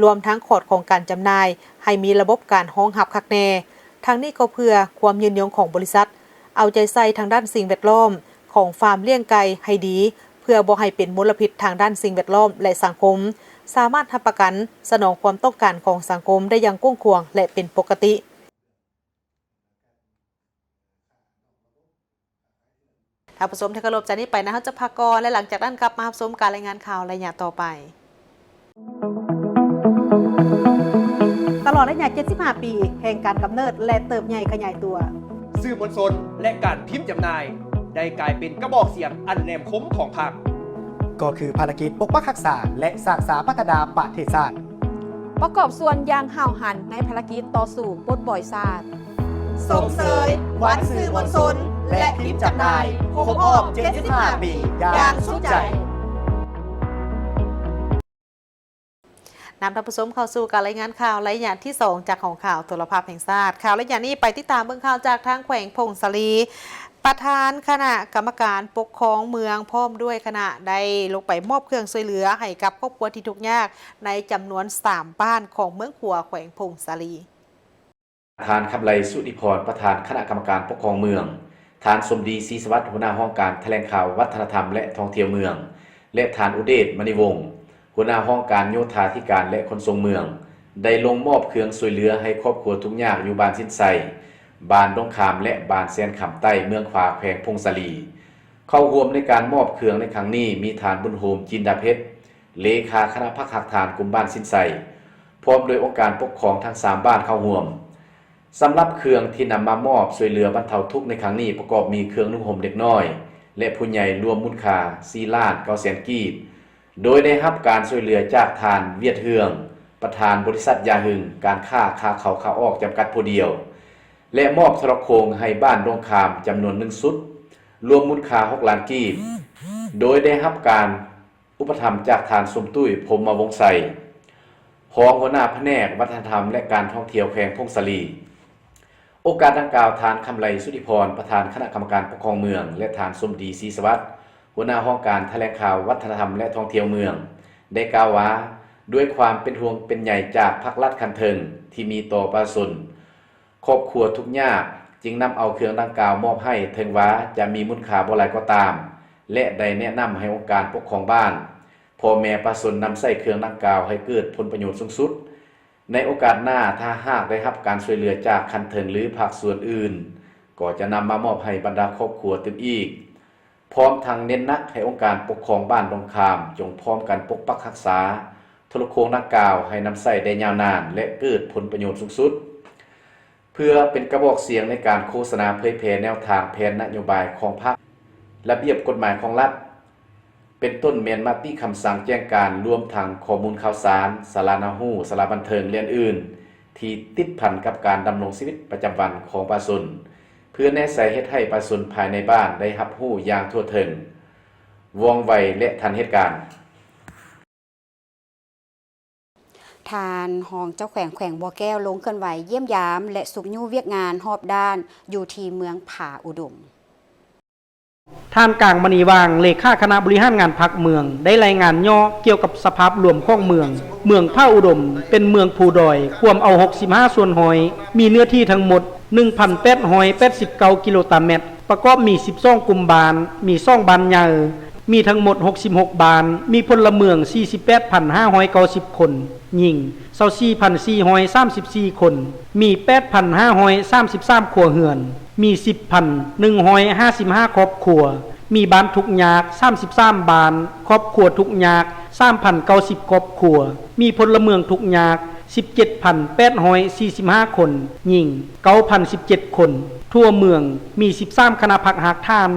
ລວມທັງຂອດຂອງການຈຳໜ່າຍໃຫ້ມີລະບົບການຮອງຮັບຄັກແນ່. ທັງນີ້ກໍເພື່ອຄວາມຍືນຍົງຂອງບໍລິສັດ, ເອົາໃຈໃສ່ທາງດ້ານສິ່ງແວດລ້ອມຂອງຟາມລ້ຽງໄກ່ໃຫ້ດີ, ເພື່ອບໍ່ໃຫ້ເປັນມົນລະພິດທາງດ້ານສິ່ງແວດລ້ອມ ແລະ ສັງຄົມ, ສາມາດຮັບປະກັນສະໜອງຄວາມຕ້ອງການຂອງສັງຄົມໄດ້ຢ່າງກວ້າງຂວາງ ແລະ ເປັນປົກກະຕິ. ທ່ານຜູ້ຊົມທີ່ເຄົາລົບ, ຈາກນີ້ໄປນະ ເຮົາຈະພັກກ່ອນ ແລະ ຫຼັງຈາກນັ້ນກັບມາຮັບຊົມການລາຍງານຂ່າວໄລຍະຕໍ່ໄປ. ຕະຫຼອດໄລຍະເຈັດສິບຫ້າປີແຫ່ງການກຳເນີດ ແລະ ເຕີບໃຫຍ່ຂະຫຍາຍຕົວ, ສື່ມວນຊົນ ແລະ ການພິມຈຳໜ່າຍ ໄດ້ກາຍເປັນກະບອກສຽງອັນແຫຼມຄົມຂອງພັກ, ກໍຄືພາລະກິດປົກປັກຮັກສາ ແລະ ສ້າງສາພັດທະນາປະເທດຊາດ. ປະກອບສ່ວນຢ່າງຫ້າວຫັນໃນພາລະກິດຕໍ່ສູ້ປົດປ່ອຍຊາດ. ສົ່ງເສີຍວັນສື່ມວນຊົນ ແລະ ພິມຈຳໜ່າຍ ຄົບຮອບເຈັດສິບຫ້າປີຢ່າງສຸດໃຈ. ນຳທ່ານຜູ້ຊົມເຂົ້າສູ່ການລາຍງານຂ່າວໄລຍະທີສອງ ຈາກຫ້ອງຂ່າວໂທລະພາບແຫ່ງຊາດ. ຂ່າວໄລຍະນີ້ໄປຕິດຕາມເບິ່ງຂ່າວຈາກທາງແຂວງຜົ້ງສາລີ. ປະທານຄະນະກຳມະການປົກຄອງເມືອງ ພ້ອມດ້ວຍຄະນະ ໄດ້ລົງໄປມອບເຄື່ອງຊ່ວຍເຫຼືອໃຫ້ກັບຄອບຄົວທີ່ທຸກຍາກໃນຈຳນວນສາມບ້ານຂອງເມືອງຂົວ ແຂວງຜົ້ງສາລີ. ທ່ານ ຄຳໄລ ສຸທິພອນ ປະທານຄະນະກຳມະການປົກຄອງເມືອງ, ທ່ານ ສົມດີ ສີສະຫວັດ ຫົວໜ້າຫ້ອງການຖະແຫຼງຂ່າວ ວັດທະນະທຳ ແລະ ທ່ອງທ່ຽວເມືອງ ແລະ ທ່ານ ອຸເດດ ມະນີວົງ ຫົວໜ້າຫ້ອງການໂຍທາທິການ ແລະ ຂົນສົ່ງເມືອງ ໄດ້ລົງມອບເຄື່ອງຊ່ວຍເຫຼືອໃຫ້ຄອບຄົວທຸກຍາກຢູ່ບ້ານສິນໄຊ, ບ້ານດົງຄາມ ແລະ ບ້ານແສນຄຳໃຕ້ ເມືອງຂວາ ແຂວງຜົ້ງສາລີ. ເຂົ້າຮ່ວມໃນການມອບເຄື່ອງໃນຄັ້ງນີ້ ມີທ່ານ ບຸນໂຮມ ຈິນດາເພັດ ເລຂາຄະນະພັກຮາກຖານກຸ່ມບ້ານສິນໄຊ, ພ້ອມດ້ວຍອົງການປົກຄອງທັງສາມບ້ານເຂົ້າຮ່ວມ. ສຳລັບເຄື່ອງທີ່ນຳມາມອບຊ່ວຍເຫຼືອບັນເທົາທຸກໃນຄັ້ງນີ້ ປະກອບມີເຄື່ອງນຸ່ງຫົ່ມເດັກນ້ອຍ ແລະ ຜູ້ໃຫຍ່ ລວມມູນຄ່າສີ່ລ້ານເກົ້າແສນກີບ, ໂດຍໄດ້ຮັບການຊ່ວຍເຫຼືອຈາກທ່ານ ວຽດ ເຮືອງ ປະທານບໍລິສັດຢາຫຶງ ການຄ້າຂາເຂົ້າຂາອອກຈຳກັດຜູ້ດຽວ ແລະ ມອບໂທລະໂຄ່ງໃຫ້ບ້ານດົງຄາມຈຳນວນໜຶ່ງຊຸດ ລວມມູນຄ່າຫົກລ້ານກີບ, ໂດຍໄດ້ຮັບການ ອຸປະຖຳຈາກທ່ານ ສົມຕຸ້ຍ ພົມມະວົງໄຊ ຮອງຫົວໜ້າພະແນກວັດທະນະທຳ ແລະ ການທ່ອງທ່ຽວແຂວງຜົ້ງສາລີ. ໂອກາດດັ່ງກ່າວ, ທ່ານ ຄຳໄລ ສຸທິພອນ ປະທານຄະນະກຳມະການປົກຄອງເມືອງ ແລະ ທ່ານ ສົມດີ ສີສະຫວັດ ຫົວໜ້າຫ້ອງການຖະແຫຼງຂ່າວ ວັດທະນະທຳ ແລະ ທ່ອງທ່ຽວເມືອງ ໄດ້ກ່າວວ່າ ດ້ວຍຄວາມເປັນຫ່ວງເປັນໃຍຈາກພັກລັດຂັ້ນເທິງທີ່ມີຕໍ່ປະຊາຊົນ ຄອບຄົວທຸກຍາກ ຈຶ່ງນຳເອົາເຄື່ອງດັ່ງກ່າວມອບໃຫ້, ເຖິງວ່າຈະມີມູນຄ່າບໍ່ຫຼາຍກໍຕາມ ແລະ ໄດ້ແນະນຳໃຫ້ອົງການປົກຄອງບ້ານ, ພໍ່ແມ່ປະຊາຊົນນຳໃຊ້ເຄື່ອງດັ່ງກ່າວໃຫ້ເກີດຜົນປະໂຫຍດສູງສຸດ. ໃນໂອກາດໜ້າ, ຖ້າຫາກໄດ້ຮັບການຊ່ວຍເຫຼືອຈາກຂັ້ນເທິງ ຫຼື ພາກສ່ວນອື່ນ, ກໍຈະນຳມາມອບໃຫ້ບັນດາຄອບຄົວຕື່ມອີກ, ພ້ອມທັງເນັ້ນໜັກໃຫ້ອົງການປົກຄອງບ້ານດອງຄາມ ຈົ່ງພ້ອມກັນປົກປັກຮັກສາໂທລະໂຄ່ງດັ່ງກ່າວໃຫ້ນຳໃຊ້ໄດ້ຍາວນານ ແລະ ເກີດຜົນປະໂຫຍດສູງສຸດ. ເພື່ອເປັນກະບອກສຽງໃນການໂຄສະນາເຜີຍແຜ່ແນວທາງແຜນນະໂຍບາຍຂອງພັກ, ລະບຽບກົດໝາຍຂອງລັດ, ເປັນຕົ້ນແມ່ນມະຕິຄຳສັ່ງແຈ້ງການ, ລວມທັງຂໍ້ມູນຂ່າວສານ, ສາລະໜ້າຮູ້, ສາລະບັນເທີງ ແລະ ອື່ນໆ ທີ່ຕິດພັນກັບການດຳລົງຊີວິດປະຈຳວັນຂອງປະຊາຊົນ, ເພື່ອແນໃສ່ເຮັດໃຫ້ປະຊາຊົນພາຍໃນບ້ານໄດ້ຮັບຮູ້ຢ່າງທົ່ວເຖິງ, ວ່ອງໄວ ແລະ ທັນເຫດການ. ທ່ານຮອງເຈົ້າແຂວງແຂວງບໍ່ແກ້ວລົງເຄື່ອນໄຫວຢ້ຽມຢາມ ແລະ ຊຸກຍູ້ວຽກງານຮອບດ້ານຢູ່ທີ່ເມືອງຜາອຸດົມ. ທ່ານ ກາງມະນີຫວ່າງ ເລຂາຄະນະບໍລິຫານງານພັກເມືອງ ໄດ້ລາຍງານຫຍໍ້ກ່ຽວກັບສະພາບລວມຂອງເມືອງ. ເມືອງຜາອຸດົມເປັນເມືອງພູດອຍ, ກວມເອົາຫົກສິບຫ້າສ່ວນຮ້ອຍ, ມີເນື້ອທີ່ທັງໝົດໜຶ່ງພັນແປດຮ້ອຍແປດສິບເກົ້າກິໂລຕາແມັດ, ປະກອບມີສິບສອງກຸ່ມບ້ານ, ມີສອງບ້ານໃຫຍ່, ມີທັງໝົດຫົກສິບຫົກບ້ານ, ມີພົນລະເມືອງສີ່ສິບແປດພັນຫ້າຮ້ອຍເກົ້າສິບຄົນ, ຍິງຊາວສີ່ພັນສີ່ຮ້ອຍສາມສິບສີ່ຄົນ, ມີແປດພັນຫ້າຮ້ອຍສາມສິບສາມຄົວເຮືອນ, ມີສິບພັນໜຶ່ງຮ້ອຍຫ້າສິບຫ້າຄອບຄົວ, ມີບ້ານທຸກຍາກສາມສິບສາມບ້ານ, ຄອບຄົວທຸກຍາກສາມພັນເກົ້າສິບຄອບຄົວ, ມີພົນລະເມືອງທຸກຍາກສິບເຈັດພັນແປດຮ້ອຍສີ່ສິບຫ້າຄົນ, ຍິງເກົ້າພັນສິບເຈັດຄົນ. ທົ່ວເມືອງມີສິບສາມຄະນະພັກຮາກຖານ,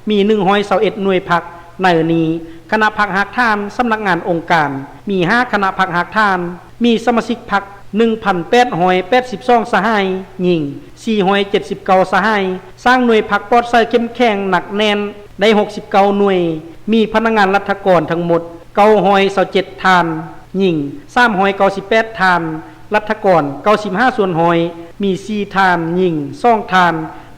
ມີໜຶ່ງຮ້ອຍຊາວເອັດໜ່ວຍພັກ, ໃນນີ້ຄະນະພັກຮາກຖານສຳນັກງານອົງການມີຫ້າຄະນະພັກຮາກຖານ, ມີສະມາຊິກພັກໜຶ່ງພັນແປດຮ້ອຍແປດສິບສອງສະຫາຍ, ຍິງສີ່ຮ້ອຍເຈັດສິບເກົ້າສະຫາຍ, ສ້າງໜ່ວຍພັກປອດໃຊ້ເຂັ້ມແຂງໜັກແໜ້ນໄດ້ຫົກສິບເກົ້າໜ່ວຍ, ມີພະນັກງານລັດຖະກອນທັງໝົດເກົ້າຮ້ອຍຊາວເຈັດທ່ານ, ຍິງສາມຮ້ອຍເກົ້າສິບແປດທ່ານ, ລັດຖະກອນເກົ້າສິບຫ້າສ່ວນຮ້ອຍ, ມີສີ່ທ່ານ, ຍິງສອງທ່ານ,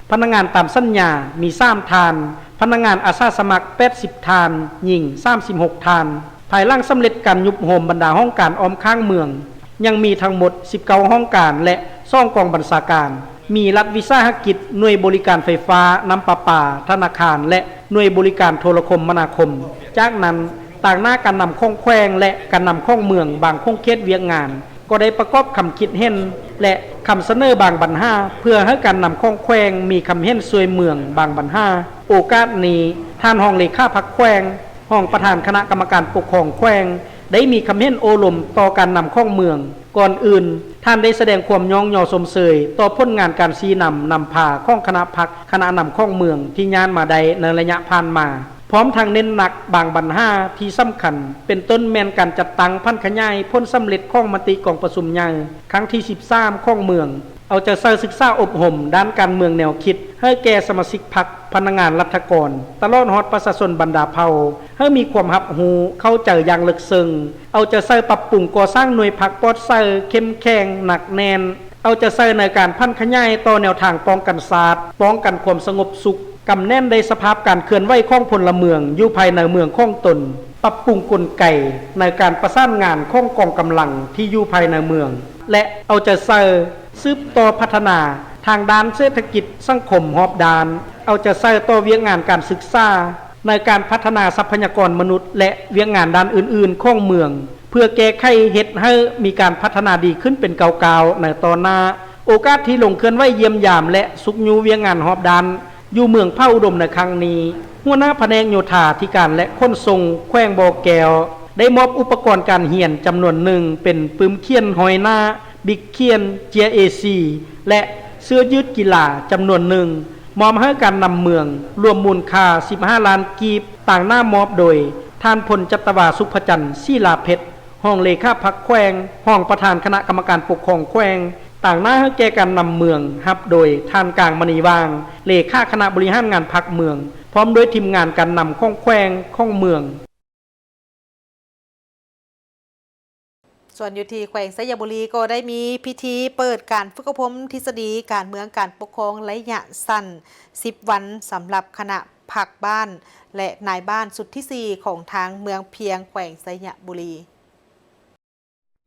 ພະນັກງານຕາມສັນຍາມີສາມທ່ານ, ພະນັກງານອາສາສະໝັກແປດສິບທ່ານ, ຍິງສາມສິບຫົກທ່ານ. ພາຍຫຼັງສຳເລັດການຍຸບໂຮມບັນດາຫ້ອງການອ້ອມຂ້າງເມືອງ, ຍັງມີທັງໝົດສິບເກົ້າຫ້ອງການ ແລະ ສອງກອງບັນຊາການ, ມີລັດວິສາຫະກິດ, ໜ່ວຍບໍລິການໄຟຟ້າ, ນ້ຳປະປາ, ທະນາຄານ ແລະ ໜ່ວຍບໍລິການໂທລະຄົມມະນາຄົມ. ຈາກນັ້ນ, ຕາງໜ້າການນຳຂອງແຂວງ ແລະ ການນຳຂອງເມືອງບາງຂົງເຂດວຽກງານ ກໍໄດ້ປະກອບຄຳຄິດເຫັນ ແລະ ຄຳສະເໜີບາງບັນຫາ ເພື່ອໃຫ້ການນຳຂອງແຂວງມີຄຳເຫັນຊ່ວຍເມືອງບາງບັນຫາ. ໂອກາດນີ້, ທ່ານຮອງເລຂາພັກແຂວງ, ຮອງປະທານຄະນະກຳມະການປົກຄອງແຂວງ ໄດ້ມີຄຳເຫັນໂອ້ລົມຕໍ່ການນຳຂອງເມືອງ. ກ່ອນອື່ນ, ທ່ານໄດ້ສະແດງຄວາມຍ້ອງຍໍຊົມເຊີຍຕໍ່ຜົນງານການຊີ້ນຳນຳພາຂອງຄະນະພັກ, ຄະນະນຳຂອງເມືອງທີ່ຍາດມາໄດ້ໃນໄລຍະຜ່ານມາ. ພ້ອມທັງເນັ້ນໜັກບາງບັນຫາທີ່ສຳຄັນ, ເປັນຕົ້ນແມ່ນການຈັດຕັ້ງຜັນຂະຫຍາຍຜົນສຳເລັດຂອງມະຕິກອງປະຊຸມໃຫຍ່ຄັ້ງທີສິບສາມຂອງເມືອງ, ເອົາໃຈໃສ່ສຶກສາອົບຮົມດ້ານການເມືອງແນວຄິດໃຫ້ແກ່ສະມາຊິກພັກ, ພະນັກງານລັດຖະກອນ, ຕະຫຼອດຮອດປະຊາຊົນບັນດາເຜົ່າ ໃຫ້ມີຄວາມຮັບຮູ້ເຂົ້າໃຈຢ່າງເລິກເຊິ່ງ, ເອົາໃຈໃສ່ປັບປຸງກໍ່ສ້າງໜ່ວຍພັກປອດໃສ, ເຂັ້ມແຂງ, ໜັກແໜ້ນ, ເອົາໃຈໃສ່ໃນການຜັນຂະຫຍາຍຕໍ່ແນວທາງປ້ອງກັນຊາດ, ປ້ອງກັນຄວາມສະຫງົບສຸກ, ກຳແໜ້ນໄດ້ສະພາບການເຄື່ອນໄຫວຂອງພົນລະເມືອງຢູ່ພາຍໃນເມືອງຂອງຕົນ, ປັບປຸງກົນໄກໃນການປະສານງານຂອງກອງກຳລັງທີ່ຢູ່ພາຍໃນເມືອງ ແລະ ເອົາໃຈໃສ່ສືບຕໍ່ພັດທະນາທາງດ້ານເສດຖະກິດສັງຄົມຮອບດ້ານ, ເອົາໃຈໃສ່ຕໍ່ວຽກງານການສຶກສາ, ໃນການພັດທະນາຊັບພະຍາກອນມະນຸດ ແລະ ວຽກງານດ້ານອື່ນໆຂອງເມືອງ ເພື່ອແກ້ໄຂເຮັດໃຫ້ມີການພັດທະນາດີຂຶ້ນເປັນກ້າວໆໃນຕໍ່ໜ້າ. ໂອກາດທີ່ລົງເຄື່ອນໄຫວຢ້ຽມຢາມ ແລະ ຊຸກຍູ້ວຽກງານຮອບດ້ານຢູ່ເມືອງຜາອຸດົມໃນຄັ້ງນີ້, ຫົວໜ້າພະແນກໂຍທາທິການ ແລະ ຂົນສົ່ງແຂວງບໍ່ແກ້ວ ໄດ້ມອບອຸປະກອນການຮຽນຈຳນວນໜຶ່ງ ເປັນປຶ້ມຂຽນຫ້ອຍໜ້າ, ບິກຂຽນ, ເຈ້ຍເອສີ່ ແລະ ເສື້ອຢືດກິລາຈຳນວນໜຶ່ງ ມອບໃຫ້ການນຳເມືອງ ລວມມູນຄ່າສິບຫ້າລ້ານກີບ, ຕາງໜ້າມອບໂດຍ ທ່ານ ພົນຈັດຕະວາ ສຸພະຈັນ ສີລາເພັດ ຮອງເລຂາພັກແຂວງ, ຮອງປະທານຄະນະກຳມະການປົກຄອງແຂວງ, ຕາງໜ້າໃຫ້ແກ່ການນຳເມືອງ ຮັບໂດຍ ທ່ານ ກາງມະນີຫວ່າງ ເລຂາຄະນະບໍລິຫານງານພັກເມືອງ ພ້ອມດ້ວຍທີມງານການນຳຂອງແຂວງ, ຂອງເມືອງ. ສ່ວນຢູ່ທີ່ແຂວງໄຊຍະບູລີ ກໍໄດ້ມີພິທີເປີດການຝຶກອົບຮົມທິດສະດີການເມືອງການປົກຄອງໄລຍະສັ້ນສິບວັນ ສຳລັບຄະນະພັກບ້ານ ແລະ ນາຍບ້ານຊຸດທີສີ່ ຂອງທາງເມືອງພຽງ ແຂວງໄຊຍະບູລີ.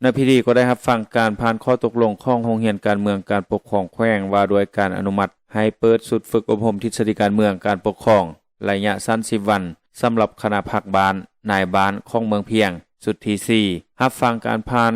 ໃນພິທີກໍໄດ້ຮັບຟັງການຜ່ານຂໍ້ຕົກລົງຂອງໂຮງຮຽນການເມືອງການປົກຄອງແຂວງ ວ່າດ້ວຍການອະນຸມັດໃຫ້ເປີດຊຸດຝຶກອົບຮົມທິດສະດີການເມືອງການປົກຄອງໄລຍະສັ້ນສິບວັນ ສຳລັບຄະນະພັກບ້ານ, ນາຍບ້ານຂອງເມືອງພຽງ ຊຸດທີສີ່, ຮັບຟັງການຜ່ານ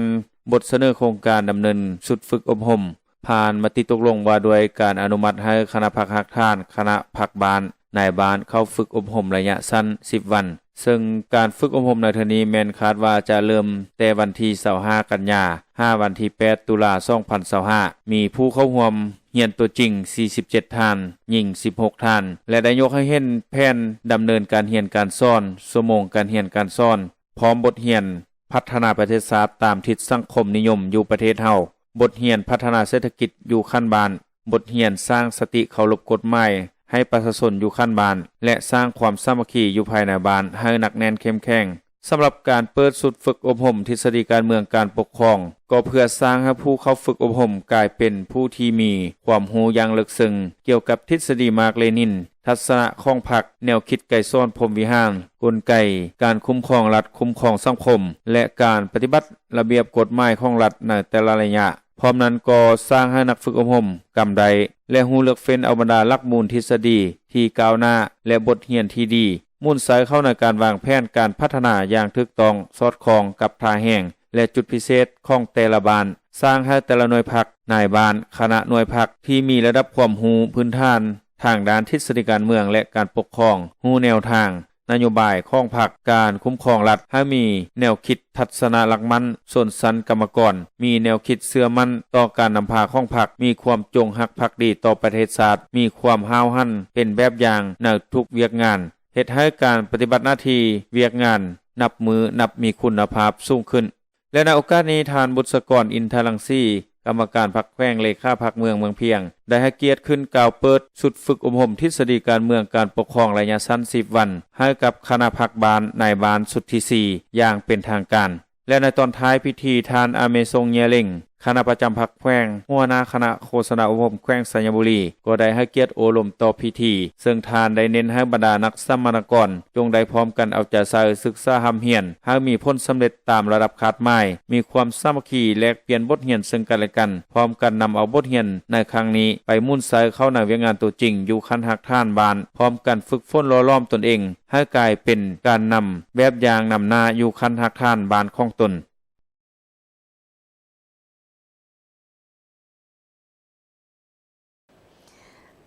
ບົດສະເໜີໂຄງການດຳເນີນຊຸດຝຶກອົບຮົມ ຜ່ານມະຕິຕົກລົງວ່າດ້ວຍການອະນຸມັດໃຫ້ຄະນະພັກຮາກຖານ, ຄະນະພັກບ້ານ, ນາຍບ້ານເຂົ້າຝຶກອົບຮົມໄລຍະສັ້ນສິບວັນ, ເຊິ່ງການຝຶກອົບຮົມໃນເທື່ອນີ້ແມ່ນຄາດວ່າຈະເລີ່ມແຕ່ວັນທີຊາວຫ້າກັນຍາ ຫາວັນທີແປດຕຸລາສອງພັນຊາວຫ້າ, ມີຜູ້ເຂົ້າຮ່ວມຮຽນຕົວຈິງສີ່ສິບເຈັດທ່ານ, ຍິງສິບຫົກທ່ານ ແລະ ໄດ້ຍົກໃຫ້ເຫັນແຜນດຳເນີນການຮຽນການສອນ, ຊົ່ວໂມງການຮຽນການສອນ, ພ້ອມບົດຮຽນພັດທະນາປະເທດຊາດຕາມທິດສັງຄົມນິຍົມຢູ່ປະເທດເຮົາ, ບົດຮຽນພັດທະນາເສດຖະກິດຢູ່ຂັ້ນບ້ານ, ບົດຮຽນສ້າງສະຕິເຄົາລົບກົດໝາຍໃຫ້ປະຊາຊົນຢູ່ຂັ້ນບ້ານ ແລະ ສ້າງຄວາມສາມັກຄີຢູ່ພາຍໃນບ້ານໃຫ້ໜັກແໜ້ນເຂັ້ມແຂງ. ສຳລັບການເປີດຊຸດຝຶກອົບຮົມທິດສະດີການເມືອງການປົກຄອງ ກໍເພື່ອສ້າງໃຫ້ຜູ້ເຂົ້າຝຶກອົບຮົມກາຍເປັນຜູ້ທີ່ມີຄວາມຮູ້ຢ່າງເລິກເຊິ່ງກ່ຽວກັບທິດສະດີມາກເລນິນ, ທັດສະນະຂອງພັກ, ແນວຄິດໄກສອນພົມວິຫານ, ກົນໄກການຄຸ້ມຄອງລັດ, ຄຸ້ມຄອງສັງຄົມ ແລະ ການປະຕິບັດລະບຽບກົດໝາຍຂອງລັດໃນແຕ່ລະໄລຍະ. ພ້ອມນັ້ນກໍສ້າງໃຫ້ນັກຝຶກອົບຮົມກຳໄດ້ ແລະ ຮູ້ເລືອກເຟ້ນເອົາບັນດາຫຼັກມູນທິດສະດີທີ່ກ້າວໜ້າ ແລະ ບົດຮຽນທີ່ດີ ໝູນໃສ່ເຂົ້າໃນການວາງແຜນການພັດທະນາຢ່າງຖືກຕ້ອງ, ສອດຄ່ອງກັບທ່າແຮງ ແລະ ຈຸດພິເສດຂອງແຕ່ລະບ້ານ, ສ້າງໃຫ້ແຕ່ລະໜ່ວຍພັກ, ນາຍບ້ານ, ຄະນະໜ່ວຍພັກທີ່ມີລະດັບຄວາມຮູ້ພື້ນຖານທາງດ້ານທິດສະດີການເມືອງ ແລະ ການປົກຄອງ, ຮູ້ແນວທາງ, ນະໂຍບາຍຂອງພັກ, ການຄຸ້ມຄອງລັດ, ໃຫ້ມີແນວຄິດທັດສະນະຫຼັກໝັ້ນຊົນຊັ້ນກຳມະກອນ, ມີແນວຄິດເຊື່ອໝັ້ນຕໍ່ການນຳພາຂອງພັກ, ມີຄວາມຈົງຮັກພັກດີຕໍ່ປະເທດຊາດ, ມີຄວາມຫ້າວຫັນເປັນແບບຢ່າງໃນທຸກວຽກງານ, ເຮັດໃຫ້ການປະຕິບັດໜ້າທີ່ວຽກງານນັບມື້ນັບມີຄຸນນະພາບສູງຂຶ້ນ. ແລະ ໃນໂອກາດນີ້, ທ່ານ ບຸດສະກອນ ອິນທະລັງສີ, ກຳມະການພັກແຂວງ, ເລຂາພັກເມືອງເມືອງພຽງ ໄດ້ໃຫ້ກຽດຂຶ້ນກ່າວເປີດຊຸດຝຶກອົບຮົມທິດສະດີການເມືອງການປົກຄອງໄລຍະສັ້ນສິບວັນ ໃຫ້ກັບຄະນະພັກບ້ານ, ນາຍບ້ານຊຸດທີສີ່ ຢ່າງເປັນທາງການ. ແລະ ໃນຕອນທ້າຍພິທີ, ທ່ານ ອາເມຊົງ ເຍຍເລັງ, ຄະນະປະຈຳພັກແຂວງ, ຫົວໜ້າຄະນະໂຄສະນາອົບຮົມແຂວງໄຊຍະບູລີ ກໍໄດ້ໃຫ້ກຽດໂອ້ລົມຕໍ່ພິທີ, ເຊິ່ງທ່ານໄດ້ເນັ້ນໃຫ້ບັນດານັກສຳມະນາກອນ ຈົ່ງໄດ້ພ້ອມກັນເອົາໃຈໃສ່ສຶກສາຮ່ຳຮຽນໃຫ້ມີຜົນສຳເລັດຕາມລະດັບຄາດໝາຍ, ມີຄວາມສາມັກຄີ, ແລກປ່ຽນບົດຮຽນເຊິ່ງກັນແລະກັນ, ພ້ອມກັນນຳເອົາບົດຮຽນໃນຄັ້ງນີ້ໄປໝູນໃສ່ເຂົ້າໃນວຽກງານຕົວຈິງຢູ່ຂັ້ນຮາກຖານບ້ານ, ພ້ອມກັນຝຶກຝົນຫຼໍ່ຫຼອມຕົນເອງໃຫ້ກາຍເປັນການນຳແບບຢ່າງນຳໜ້າຢູ່ຂັ້ນຮາກຖານບ້ານຂອງຕົນ.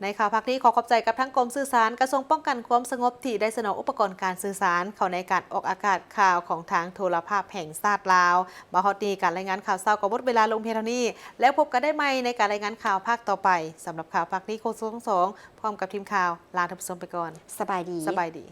ໃນຂ່າວພາກນີ້ ຂໍຂອບໃຈກັບທາງກົມສື່ສານ ກະຊວງປ້ອງກັນຄວາມສະຫງົບ ທີ່ໄດ້ສະໜອງອຸປະກອນການສື່ສານ ເຂົ້າໃນການອອກອາກາດຂ່າວຂອງທາງໂທລະພາບແຫ່ງຊາດລາວ. ມາຮອດນີ້ ການລາຍງານຂ່າວເຊົ້າກໍໝົດເວລາລົງພຽງເທົ່ານີ້ ແລ້ວພົບກັນໄດ້ໃໝ່ໃນການລາຍງານຂ່າວພາກຕໍ່ໄປ. ສຳລັບຂ່າວພາກນີ້ ໂຄສົງສອງ ພ້ອມກັບທີມຂ່າວ ລາທ່ານຜູ້ຊົມໄປກ່ອນ. ສະບາຍດີ. ສະບາຍດີ.